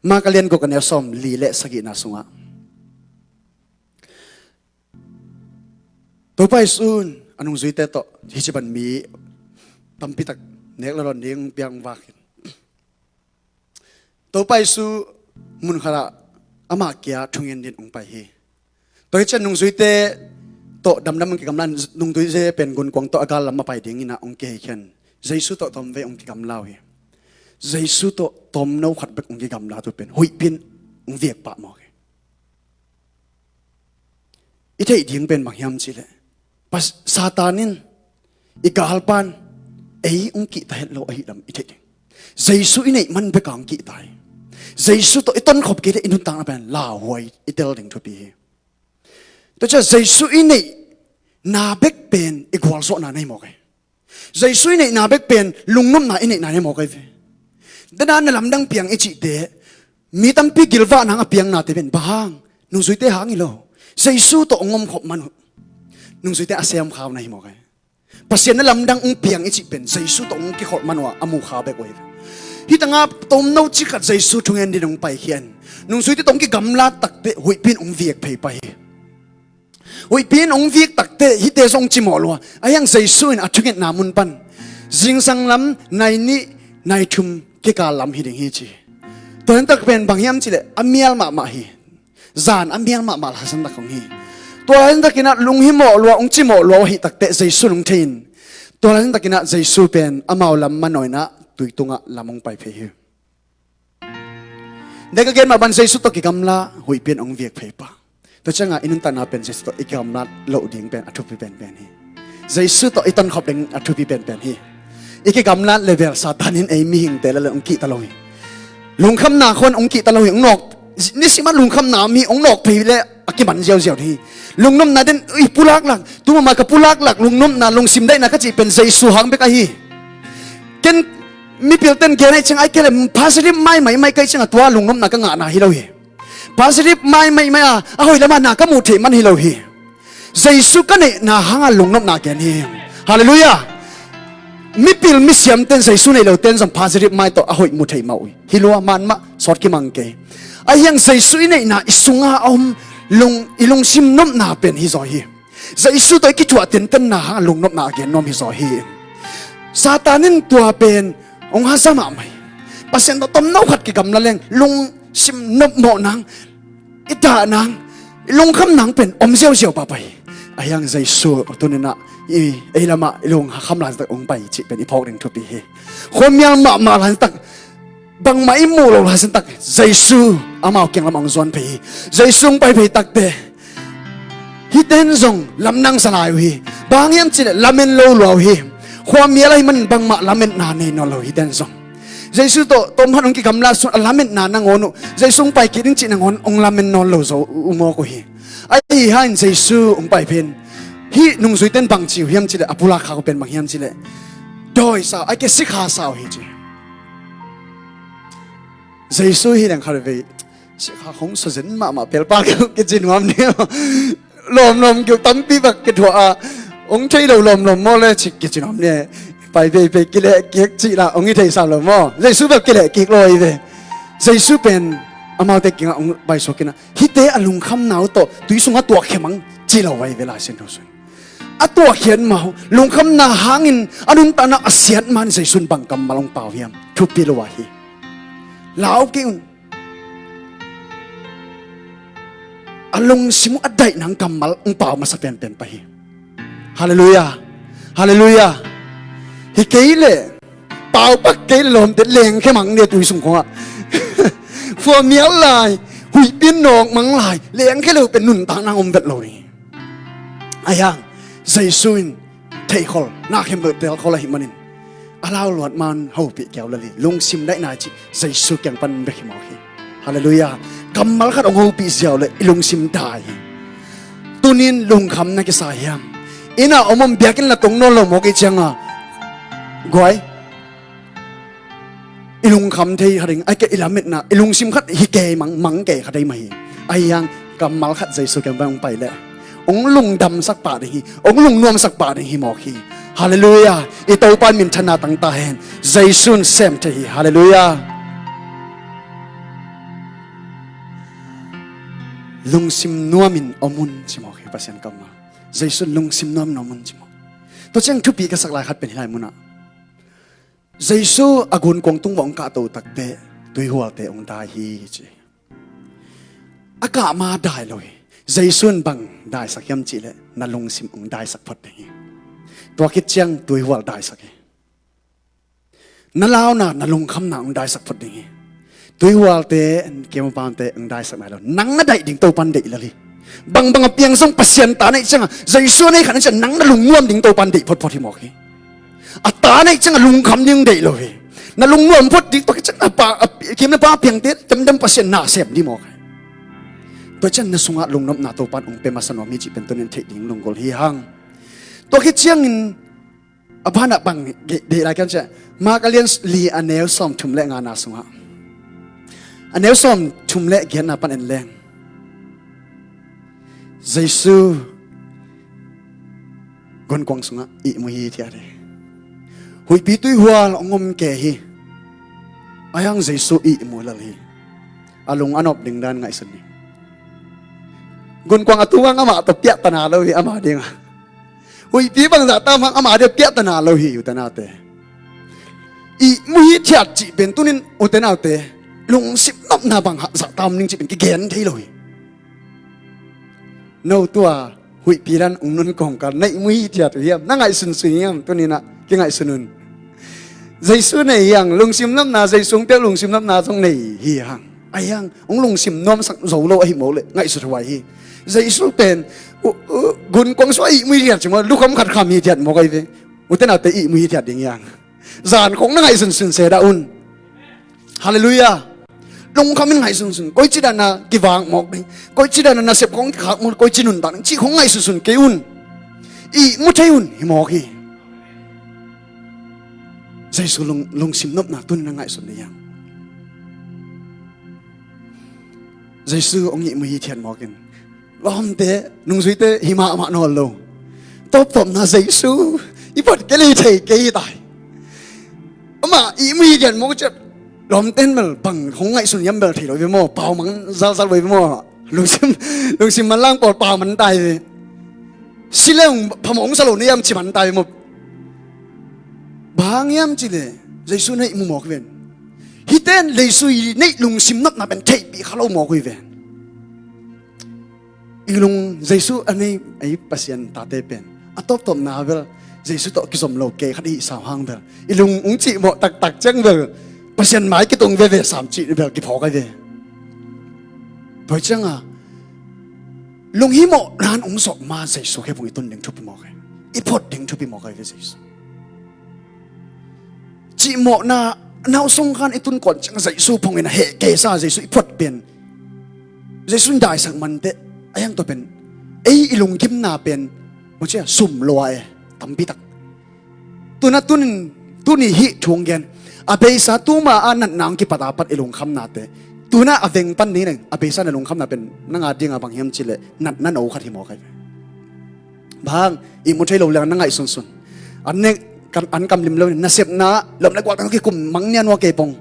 Mark a lian guk a neu sawmli le sagihna sungah Topa Jesu in a nungzuite tawh hih ci bang mi tampitak nek le dawn ding piang vak hi. Topa Jesu mun khatah amah kia thungen din hong pai hi. Tua hi ciang nungzuite tawh damdam hong kigamla, nungzuite pen gunkuang tawh a gal lam a pai dingin ah hong kiheikhia in, Jesu tawh tawmvei hong kigamla uh hi. Jesu tawh tawmno khat bek hong kigamla tu pen huihpi in hong viak pah mawk hi. I theih ding pen bang hiam cih leh, Pas-, Satan in, i galpa in ei hong kihta het lo ahih lam i theih ding. Jesu i neih man bek a hong kihta hi. Jesu tawh i tonkhop kei leh i nuntakna pen lauhuai i tel ding thupi hi. Tua ciang Jesu i neihna bek pen i gualzawhna na hi mawk hi. Jesu i neihna bek pen lungnopna i neihna hi mawk ahi ve. Dena na lamdang piang i cihte, mi tampi gilvah nang a piangnate pen bang hang, nungzuite hang hi lo. Jesu tawh hong omkhop man uh. Nungzuite a semkhau na hi mawk ahi. Pasian na lamdang hong piang i cih pen Jesu tawh hong kikholh man uh a, a mukha bek uh ahi ve. Hih tangah tomno cikhat Jesu thungen din hong paikhia in, nungzuite tawh hong kigamlat takteh huihpi in hong viak phei pah hi. Huihpi in hong viak takteh hihte zong hong cimawh lua. Ahi hang Jesu in a thungetna mun pan zingsang lam nai nih nai thum kikal lam hi ding hi ci. Tua hi tak pen bang hiam cih leh a mial mahmah hi. Zan a mial mahmah laisan tak hong hi. Tua hi takin ah lunghimawh lua, hong cimawh lua ahih takteh Jesu in hong thei in, tua laisan takin ah Jesu pen amau lam manawi in ah tui tungah lam hong pai phei hi. Dek a gen mah bang Jesu tawh kigamla, huihpi in hong viak phei pah. Tua ciangah i nuntakna pen Jesu tawh i kigamlat loh ding pen a thupi penpen hi. Jesu tawh i tonkhop ding a thupi penpen hi. I kigamlat leh bel Satan in ei mihingte lel hong kihta lo hi. Lungkhamna khawng hong kihta lo hi, hong nawk. Nisim a lungkhamna mi hong nawk phei leh a kiman ziauziau hi. Lungnopna den i pulaklak, tu mahmah ka pulaklak lungnopna, lungsim daihna ka cih pen Jesu hang bek ahi. Ken mipilten gen ahih ciang ai kei leh positive mai mai mai ka hih ciangah tua lungnopna ka ngahna hi lo hi. Positive mai mai mai a, a hoih lamah na ka muh theih man hi lo hi. Jesu ka neihna hangah lungnopna gen hi. Halleluiah. Mipil misiamten Jesu neih loten zong positive mai tawh a hoih mu thei mah uh hi. Hi lua, man mah, sawt kimang kei. Ahi hang Jesu i neihna i sungah a om lung, i lungsim nopna pen hi zaw hi. Jesu tawh i kithuah tentenna hangah lungnopna a gen nuam hi zaw hi. Satan in tua pen hong haza mahmah hi. Pasian tawh tomno khat kigamla leng lungsim nopmawh nang, i dah nang, i lungkham nang pen om ziauziau pahpah hi. Ahi hang Jesu tuni-in ah i, ei lamah i lungkham laitak hong pai cih pen i phawk ding thupi hi. Khuamial mahmah laitak, bangmah i muh loh laitak Jesu amau kiang lamah hong zuan phei hi. Jesu hong pai phei takteh hihte in zong lamdang sa lai uh hi. Bang hang hiam cih leh lamen lo lua uh hi. Khuamial ahih manin bangmah lametna nei nawn lo hihte in zong. Jesu tawh tawmkhat hong kigamla sun a lametna nangawn uh, Jesu hong pai kik ding cih nangawn hong lamen nawn lo zo uh mawk uh hi. Ahi hangin Jesu hong pai phei in hih nungzuite in bang ci uh hiam cih leh, a pulak khak uh pen bang hiam cih leh, dawisa, ahih kei leh sikha sa uh hi ci. Jesu hi leng khat vei sikha khong sa zen mahmah pelpa kici nuam ni. Lawmlawm kiu tampi bek kithuah a, hong thei lo lawmlawm maw le cih kici nuam ni. Pai vei vei kileh kik cih lah hong i theihsa lo maw? Jesu bek kileh kik lo hi ve. Jesu pen amaute kiangah hong paisuak in ah, hihte a lungkhamna uh tawh tui sungah tuahkhia mang ci lo hi ve Lai Siangtho sung. A tuahkhiat mah uh, lungkhamna hangin a nuntakna a siat man Jesu in bang kammal hong pau hiam? Thupi lo ahi. Lau kei un. A lungsim uh a daih nang kammal hong pau masa penpen pah hi. Halleluiah. Halleluiah. Hi kei leh pau pak kei leh lawmte lengkhia mang ni a tui sung khawngah. Khua mial lai, huihpi in nawk mang lai, lengkhia lo pen nuntak nang om vet lo ding hi. Ahi hang Jesu in theikhol, na khempeuh telkhol ahih manin a lau luat man hopih keu lel hi. Lungsim daihna cih Jesu kiang pan bek hi mawk hi. Halleluiah. Kammal khat hong hopih ziau leh i lungsim dai hi. Tunin lungkham na kisa hiam? Inn ah om om biakinn la tong nawn lo mawk i cianga guai i lungkham thei kha ding, ai kei i lametna, i lungsim khat hi kei mang, mang kei kha dei mah hi. Ahi hang kammal khat Jesu kiang pan hong pai leh hong lungdamsak pah ding hi, hong lungnuamsak pah ding hi mawk hi. Halleluiah. I Topa in minthanna tang ta hen. Jesu in sem thei hi. Halleluiah. Lungsim nuamin om un ci mawk hi Pasian kammal. Jesu in lungsim nuamin om un ci mawk. Tua ciang thupi ka sak lai khat pen hi lai munah Jesu a gunkuang tung bawh hong kahto takteh tuihualte hong dai hi ci. A kah ma dai lo hi. Jesu in bang daisak hiam cihleh na lungsim hong daisak phot ding hi. Tua khit ciang tuihual daisak hi. Na launa, na lungkhamna hong daisak phot ding hi. Tuihualte, keimapamte hong daisak nai lo. Nang na daih ding Topan deih lel hi. Bangbang a piang zong Pasian ta na hih cianga Jesu na hih kha na hih ciang nang na lungnuam ding Topan deih photphot hi mawk hi. A ta na hih cianga lungkham ding deih lo hi. Na lungnuam phot ding tua khit ciang a pa, a pi-, kim na pa piangte demdem Pasian na sem ding mawk hi. Tua ciang na sungah lungnopna Topan hong pia masa nuam hi cih pen tunin theih ding lunggulh hi hang. Tua khit ciangin a banah bang deih lai kiam ciah Mark a lian li a neu sawm thum le nga na sungah, a neu sawm thum le giatna pan en leng Jesu gunkuang sungah ihmu hithiat hi. Huihpi tuihual hong om kei hi. Ahi hang Jesu ihmu lel hi. A lung a nop ding dan ngaihsun hi. Gunkuang a tung hang amah tawh piahtana lo hi ama dingah. Huihpi bangzah tam hang ama dingah piahtana lo hi ute naute. Ihmu hithiat cih pen tunin ute naute lungsim nopna bangzah tam ning cih pen kigen thei lo hi. No tua huihpi dan hong nun kawngkal na ihmu hithiat uh hiam? Na ngaihsunsun hiam? Tuninah kingaihsun un. Jesu nei hiang lungsim nopna, Jesu hong piak lungsim nopna zong nei hi hang. Ahi hang hong lungsim nuamsak zo lo ahi mawk leh ngaihsut huai hi. Jesu pen gunkuang sua ihmu hithiat ci maw, lukham khat kham hithiat mawk ahi ve. Ute naute ihmu hithiat ding hiang. Zan khong na ngaihsunsun se dah un. Halleluiah. Lungkham in ngaihsunsun. Koici dana kivak mawk ding, koici dana nasep khong kikhak mawk, koici nuntak ding cih khong ngaihsunsun kei un. Ihmu thei un hi mawk hi. Jesu lung, lungsim nopna tunin na ngaihsun ding hiang. Jesu hong ihmu hithiat mawkin lawmte, nungzuite hi mahmah nawn lo. Tawptawpna Jesu i phot kei lei thei kei hi tai. Amah ihmu hithiat mawk ciat lawmte in bel bang hong ngaihsun hiam bel thei lo ve maw? Pau mang zalzal ve maw? Lungsim, lungsim manlang pawl pau man tai ve. Si le hong phamawh hong sa lo na hiam ci man tai ve maw? Bang hang hiam cileh Jesu na ihmu mawk hi ven. Hihte in Jesu i neih lungsim nopna pen theihpih kha lo mawk uh hi ven. I lung Jesu a nei ei Pasian tate pen a tawptawpna bel Jesu tawh kizom lo kei khat i hih sau hang bel i lung hong cihmawh taktak ciang bel Pasian mai kitung veve sam cih bel kiphawk ahi ve. Tua hi cianga lunghimawh nan hong zawh ma Jesu khepung i tun ding thupi mawk ahi. I phot ding thupi mawk ahi ve Jesu. Cihmawhna nau sung khan i tun kawh ciang Jesu phongin a heh keisa Jesu i phot pen Jesu in daisak manteh a hiang tua pen ei i lunggimna pen maw cia sum lua e tampitak. Tuna tunin tuni hih thu hong gen a beisa tuma a natna hong kipat a pat i lungkhamnate tuna a veng pan ni neng a beisa na lungkhamna pen nanga dinga bang hiam cileh natna no khat hi mawk ahi ve. Bang ihmu thei lo liang na ngaihsunsun. An nek kan an kamlim lo nasepna lom le guak tang kikum mang nia nua kei pong.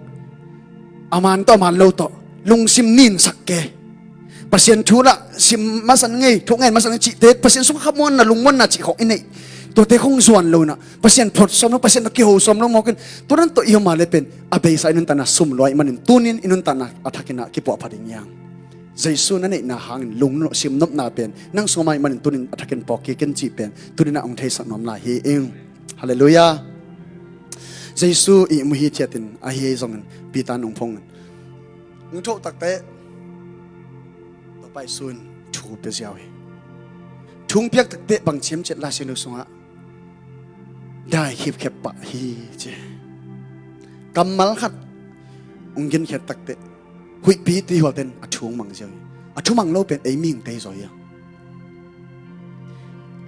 A man tawh a man lo tawh lungsim ninsak ke. Pasian thu lah sim masan ngei thu ngen masan ngei cihte Pasian sung khamuanna lungmuanna cih khawng i neih. Tuate khong zuan lo inah Pasian phot sawm lo, Pasian tawh kiho sawm lo mawk in, tua dan tawh i om a le pen a beisa i nuntakna sum lua ahih manin tunin i nuntakna a thakin ah kipuahpha ding hi hang. Jesu na neihna hangin lungsim nopna pen nang sungah om ahih manin tunin a thakin phawk kik in cih pen tunin ah hong theisak nuam lai hi ing. Halleluiah. Jesu ihmu hithiat in ahi zongin Peter in hong phong in, hong thoh takteh Topa Jesu in thu pia ziau hi. Thu hong piak takteh bang ci hiam cih leh Lai Siangtho sungah dai khipkhep pah hi ci. Kammal khat hong genkhiat takteh huihpi tuihualte in a thu hong mang ziau hi. A thu mang lo pen ei mihingte hi zaw hi hang.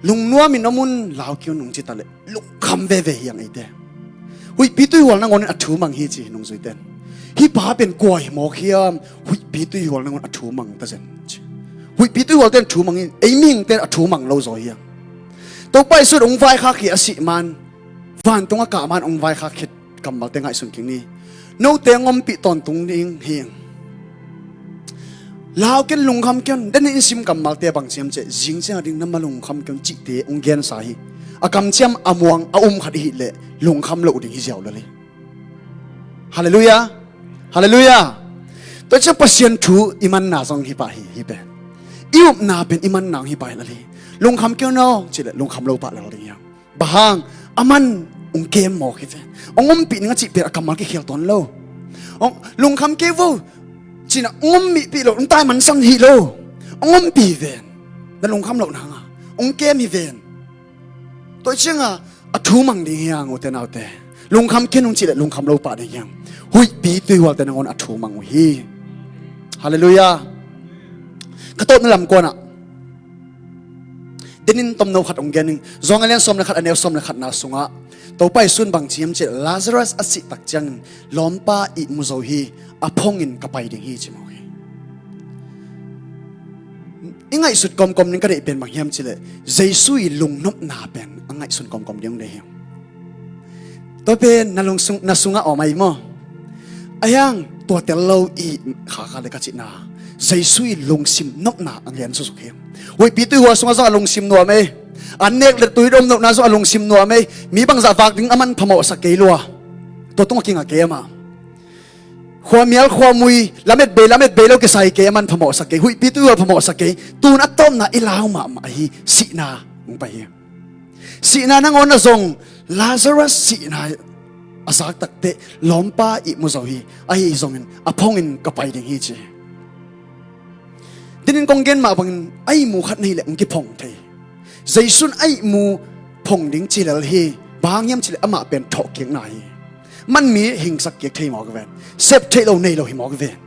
Lungnuam in om un, lau kei un hong ci ta leh lungkham veve hi hang eite. Huihpi tuihual nangawn in a thu mang hi ci hi nungzuite in. Hih pa pen kua hi mawk hiam, huihpi tuihual nangawn a thu mang ta zen ci. Huihpi tuihualte in thu mang hi, ei mihingte in a thu mang lo zaw hi hang. Topa Jesu in hong vaikhak hi a sih man, vantung a kah man hong vaikhak khit kammalte ngaihsun kik ni. Note hong ompih tawntung ding hi ing. Lau kei un, lungkham kei un, den in sim kammalte bang ci hiam cih leh zing ciang a ding na ma lungkham kei un cihte hong gensa hi. A kamciam a muang a um khat i hih leh lungkham lo uh ding hi ziau lel hi. Halleluiah. Halleluiah. Tua ciang Pasian thu i manna zong hi pah hi, hi pen. I upna pen i manna hong hi pah hi lel hi. Lungkham kei un aw cih leh lungkham lo pah lel ding hi hang. Bang hang, aman hong kem mawk hi ven. Hong ompih ning a cih pen a kammal kikhial tuan lo. Hong lungkham kei vo ci-in ah hong ompih lo, hong taimansan hi lo. Hong ompih hi ven. Na lungkham loh nang a hong kem hi ven. Tua ciang a, a thu mang ding hi hang ute naute. Lungkham kei un hong cih leh lungkham lo pah ding hi hang. Huihpi tuihualte nangawn a thu mang uh hi. Halleluiah. Ka tawpna lam kuan ah Denin tomno khat hong gen ing. Johan a lian sawm le khat, a neu sawm le khatna sungah Topa Jesu in bang ci hiam cih leh Lazarus a sih tak ciangin lawmpa ihmu zo hi, a phong in ka pai ding hi ci mawk hi. I ngaihsut kawmkawm ding ka deih pen bang hiam cih leh Jesu i lungnopna pen a ngaihsun kawmkawm ding hong deih hi. Tua pen na lungsung, na sungah om ahi maw? Ahi hang tua tel lo i khakha le ka cihna, Jesu i lungsim nopna a ngen suksuak hi. Huihpi tuihual sungah zong a lungsim nuam ei. An nek le tui dom lohna zong a lungsim nuam ei. Mi bangzah vak ding a man phamawhsak kei lua. Tua tungah kinga kei amah. Khuamial khuamui, lamet bei, lamet bei lo kisai kei, a man phamawhsak kei. Huihpi tuihual phamawhsak kei. Tun a tawpna i lau mahmah hi, sihna hong pai hi. Sihna nangawn a zong, Lazarus sihna a zak takteh lawmpa ihmu zo hi, ahi zongin a phong in ka pai ding hi ci. Denin kong gen mah bangin a ihmu khat na hih leh hong kiphong thei. Jesu in a ihmu phong ding ci lel hi, bang hang hiam cih leh amah pen thawhkikna hi. Man mi hingsak kik thei mawk hi ven. Sep theih lo nei lo hi mawk hi ven.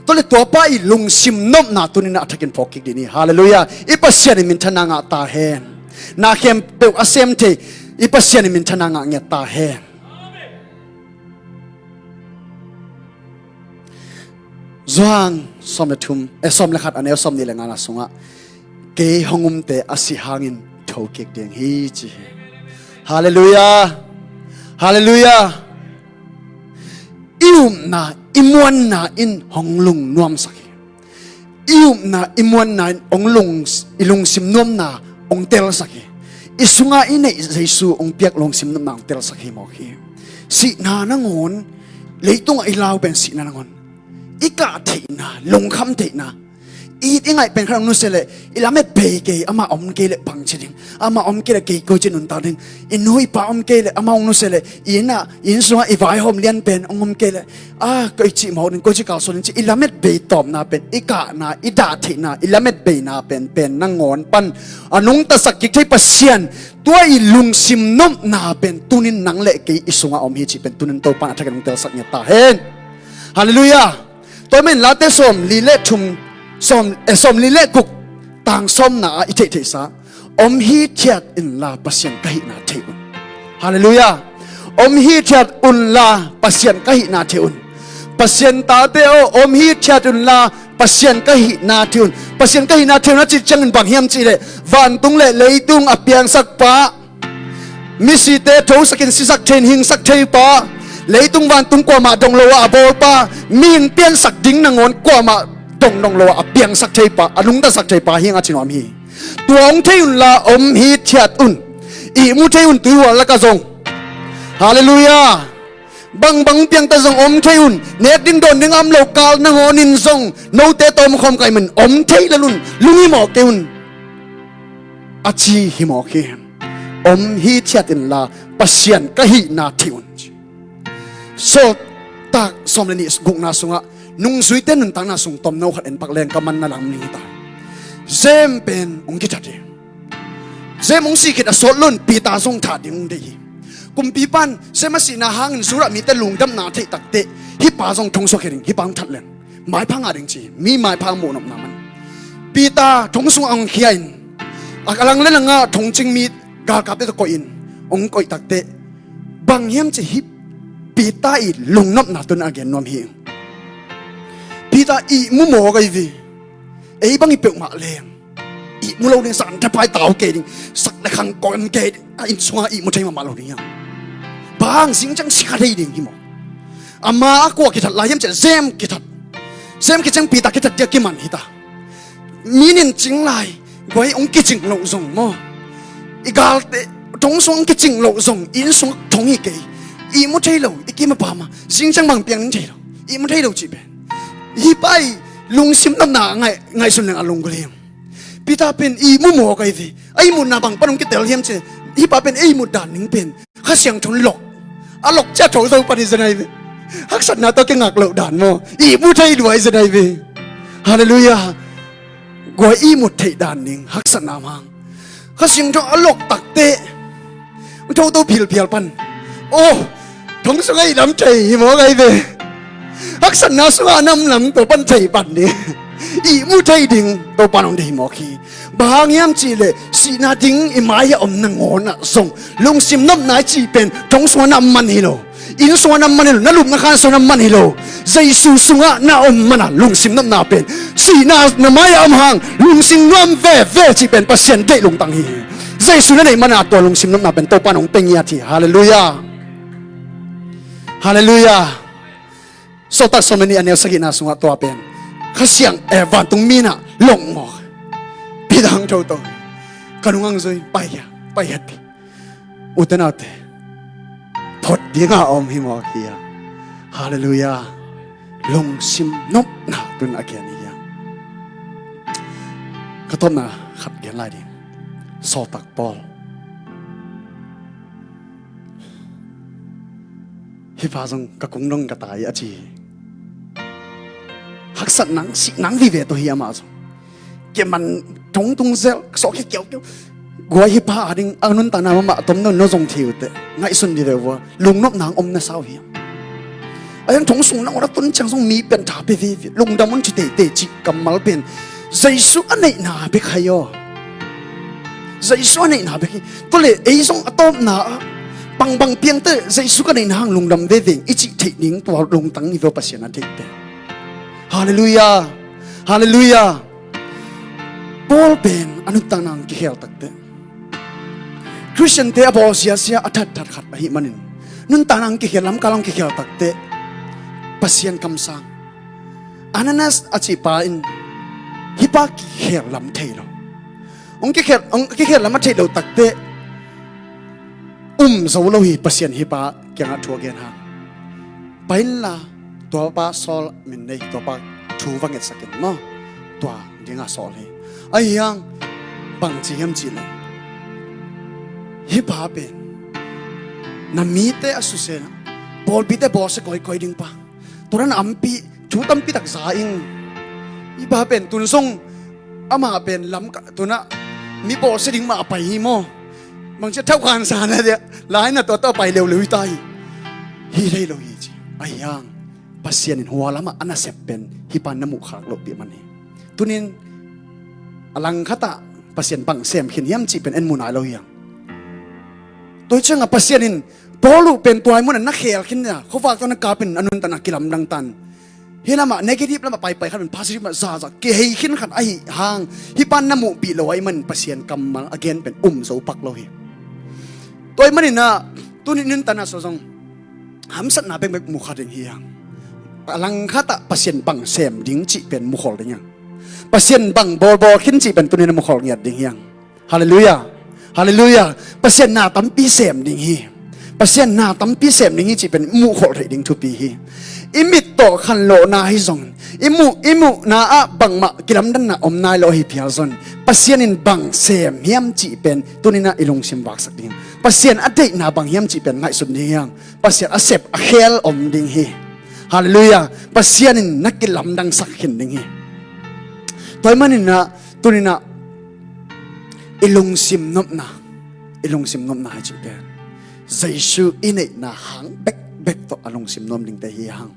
Tua le tuapa i lungsim nopna tunin a thakin phawk kik ding hi. Halleluiah. I Pasian in minthanna ngah ta hen. Na khempeuh a sem thei i Pasian in minthanna ngah ngiat ta hen. Johan sawm le thum, eh, sawm le khat, a neu sawm nih le ngana sungah kei hong umte a sih hangin tho kik ding hi ci hi. Halleluiah. Halleluiah. I upna, i muanna in hong lungnuamsak hi. I upna, i muanna in hong lung, i lungsim nuamna hong telsak hi. I sunga i neih Jesu hong piak lungsim nuamna hong telsak hi mawk hi. Sihna nangawn, leitungah i lau pen sihna nangawn i kah theihna, lungkham theihna, i it i ngaih pen khat hong nusia leh i lamet bei kei, amah om kei leh bang ci ding, amah om kei leh kei koici nuntak ding, i nu i pa om kei leh amah hong nusia leh i inn ah, i inn sungah i vaihawm lian pen hong om kei leh, a, koici mawk ding, koici kalsuan ding ci, i lamet bei tawpna pen, i kahna, i dah theihna, i lamet beina pen, pen nangawn pan a nungtasak kik thei Pasian, tua i lungsim nopna pen tunin nang le kei i sungah om hi cih pen tunin Topa in a thakin nungtelsak ngiat ta hen. Halleluiah. Tua ahih manin Late sawm li le thum, sawm, eh, sawm li le guk, tang sawmna ah i theihtheihsa, om hithiat unla Pasian ka hihna thei un. Halleluiah. Om hithiat unla Pasian ka hihna thei un. Pasian tate aw, om hithiat unla Pasian ka hihna thei un. Pasian ka hihna thei un a cih ciangin bang hiam cih leh vantung le leitung a piangsak pa, misite thosakin sisak thei in hingsak thei pa, leitung vantung kuamah dong lo ah a bawl pa, mihing piansak ding nangawn kuamah dong dong lo ah a piangsak thei pa, a nungtasak thei pa hi hang a ci nuam hi. Tua hong thei unla om hithiat un. Ihmu thei un tuihual lakah zong. Halleluiah. Bangbang piangta zong om thei un. Nek ding dawn ding a om lo kal nangawnin zong note tawmkhawm ka hih manin om thei lel un. Lunghimawh kei un. A ci hi mawk hi. Om hithiat inla Pasian ka hihna theih un. Sawltak sawm le nih gukna sungah nungzuite nuntakna sung tomno khat en pak leng ka manna lam ning hi ta. Jem pen hong kithat hi. Jem hong sih khit a sawt lo in Peter zong that ding hong deih hi. Kumpipa in Jem a sihna hangin Judah mite lungdamna a theih takteh hih pa zong thong suak hi ding, hih pa hong that leng maipha ngah ding ci hi. Mi maipha a muhnopna man. Peter thong sungah hong khia in a lang le langah thongcing mi galkapte tawh koih in hong koih takteh bang hiam cih hih Peter i lungnopna tun a gen nuam hi. Peter ihmu mawk ahi ve. Ei bang i peuhmah leng ihmu lo ding, san thapai tau kei ding, sak le khang kawm kei ding, a inn sungah ihmu thei mahmah lo ding hiam? Bang zing ciang si kha thei ding hi maw? Ama a kua kithat lai hiam cih leh Jem kithat. Jem kiciang Peter kithat dia kiman hi ta. Mi nin cing lai guai hong kicing loh zong maw, i galte thong sung hong kicing loh zong inn sung thong hi kei. Ihmu thei lo, i kim a pam a zing ciang bang piang ning thei lo, ihmu thei lo cih pen hih pa i lungsim nopna ngaih, ngaihsun leng a lunggulh hi. Peter pen ihmu mawk ahi ve. A ihmutna bang pan hong kitel hiam cih leh hih pa pen ei ihmut dan ning pen Kha Siangtho in lok. A lok ciang tho zo pan hi zen ahi ve. Haksatna tawh kingak loh dan maw, ihmu thei lua hi zen ahi ve. Halleluiah. Guai ihmut theih dan ning haksatna mang. Kha Siangtho a lok takteh hong thoto philphial pan. Oh, thong sungah i lam thei hi mawk ahi ve. Haksatna sungah a nam lam Topan thei pan ding, ihmu thei ding Topan hong deih hi mawk hi. Bang hang hiam cih leh sihna ding i mai-ah om nangawnah zong lungsim nopna i cih pen thong sungah na om man hi lo, inn sungah na om man hi lo, na lupna khan sungah na om man hi lo. Jesu sungah na om man a lungsim nopna pen sihna na mai-ah om hang lungsim nuam veve cih pen Pasian deih lungtang hi. Jesu na neih man a tua lungsim nopna pen Topan hong pia ngiat hi. Halleluiah. Halleluiah. Sawltak sawm le nih a neu sagihna sungah tua pen Kha Siang, eh, vantung mi in ah lok mawk. Peter hong thoto. Ka nung hong zui, pai hia, pai hia ti. Ute naute, phot ding a om hi mawk hi a. Halleluiah. Lungsim nopna tun a gen hi a. Ka tawpna khat gen lai ding. Sawltak Paul. Hih pa zong ka kung dong ka tai a ci hi. Haksat nang, sih nang vive tawh hi amah zong. Kiaman thong tung zel, sawh khia kiaukiau. Guai hih pa a ding a nuntakna mahmah tom nawn lo zong thei uh teh. Ngaihsun vive uh a, lungnopna hong om na sa uh hiam? A hiang thong sung nangawn a tun ciang zong mi pen tha pia vive, lungdam un ci teitei cih kammal pen Jesu a neihna bek hi aw. Jesu a neihna bek hi. Tua leh ei zong a tawpna ah bangbang piangte Jesu ka neihna hang lungdam veve ing i cih theih ding tua lungtang hi ve aw, Pasian a deihte. Halleluiah. Halleluiah. Paul pen a nuntakna hong kikhel takteh, Khristiante a bawlsia sia a thatthat khat ahih manin nuntakna hong kikhel, lamkal hong kikhel takteh Pasian kamsang. Ananias a cihpa in hih pa kikhel lam thei lo. Hong kikhel, hong kikhel lam a theih loh takteh um zo lo hi. Pasian hih pa kiangah thu a gen hang, pai inla tua pa Saul min nei, tua pa thu va ngetsak in maw, tua dingah sawl hi. Ahi hang bang ci hiam cih leh, hih pa pen na mite a susia, pawlpite bawlsia kawikawi ding pa, tua na ampih thu tampi tak za ing. Hih pa pen tun zong amah pen lam ka, tun ah mi bawlsia ding mah a pai hi maw. Bangci a thauh khansa na dia, lai na tua tawh a pai leuleu hi ta hi. Hi thei lo hi ci. Ahi hang Pasian in hua lamah a nasep pen hih pa na muh khak lohpih man hi. Tunin a langkhatah Pasian bang sem khin hiam cih pen en mu nai lo hi hang. Tua hi ciangah Pasian in Paul uh pen tua hi munah na khel khin a, khuavak tawh na kap in a nuntakna kilamdang tan. Hih lamah negative lamah paipai khat in positive lamah zaza kihei khin khat ahi hang, hih pan na muhpih lo ahih manin Pasian kammal a gen pen um zo pak lo hi. Tua ahih manin ah tuni nuntakna sung zong hamsatna bekbek mu kha ding hi hang. A langkhatah Pasian bang sem ding cih pen mukhol ding hi hang. Pasian bang bawlbawl khin cih pen tuni na mukhol ngiat ding hi hang. Halleluiah. Halleluiah. Pasian na tampi sem ding hi. Pasian na tampi sem ding hi cih pen muhkholh theih ding thupi hi. I mit tawh khanlawhna hi zong, i muh, i muhna ah bangmah kilamdanna om nai lo ahi phial zong, Pasian in bang sem hiam cih pen tuninah i lungsim vaksak ding. Pasian a deihna bang hiam cih pen ngaihsun ding hiang. Pasian a sep a khel om ding hi. Halleluiah. Pasian in na kilamdangsak khin ding hi. Tua ahih maninah tuninah i lungsim nopna, i lungsim nopna hi cih pen Jesu i neihna hang bekbek tawh a lungsim nuam dingte hi hang.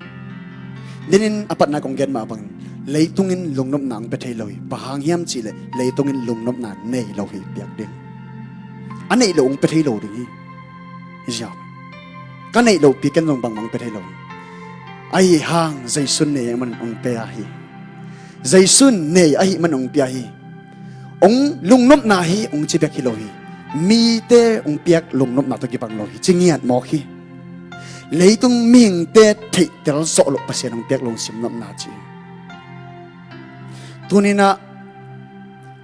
Ninin a patna kong gen mah bangin leitungin lungnopna hong pia thei lo hi. Bang hang hiam cihleh leitungin lungnopna nei lo hi piak ding. A neih loh hong pia thei lo ding hi. Hi ziau. Ka neih loh pi ken zong bangmah hong pia thei lo hi. Ahi hang Jesu nei ahih manin hong pia hi. Jesu nei ahih manin hong pia hi. Hong lungnopna hi hong ci bek hi lo hi. Mite hong piak lungnopna tawh kibang lo hi. Ci ngiat mawk hi. Leitung mihingte theihtel zawh loh Pasian hong piak lungsim nopna ci hi. Tuninah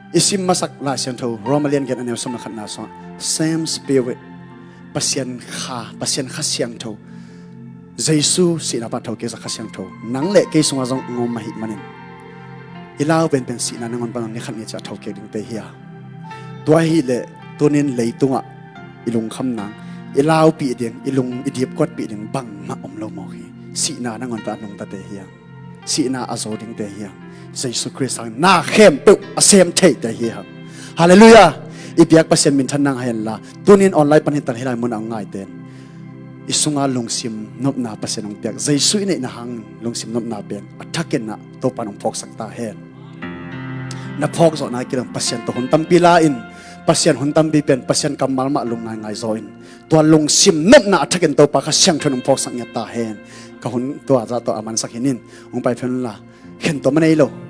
i sim masak Lai Siangtho Roma lian giat a neu sawm le khatna sungah same spirit, Pasian Kha, Pasian Kha Siangtho, Jesu sihna pan thokik zah Kha Siangtho nang le kei sungah zong hong om ahih manin i lau penpen sihna nangawn pan ni khat ni ciang thokik dingte hi a. Tua ahih leh tunin leitungah i lungkham nang, i laupih ding, i lung, i dipkuatpih ding bangmah om lo mawk hi. Sihna nangawn pan a nungtate hi a. Sihna a zo dingte hi a. Jesu Khrist hang na khempeuh a sem theite hi a. Halleluiah. I biak Pasian minthan nang hen la, tunin online pan hi tan hih lai munah hong ngaite in i sunga lungsim nopna Pasian hong piak, Jesu i neihna hang lungsim nopna pen a thakin ah Topa in hong phawksak ta hen. Na phawk zawhna kilawm Pasian tawh hun tampi la in, Pasian hun tampi pen Pasian kammal mah lungngaingai zaw in, tua lungsim nopna a thakin Topa Kha Siangtho in hong phawksak ngiat ta hen. Ka hun tua zah tawh a mansak hi nin, hong pai phen la. Khen tua man ei lo.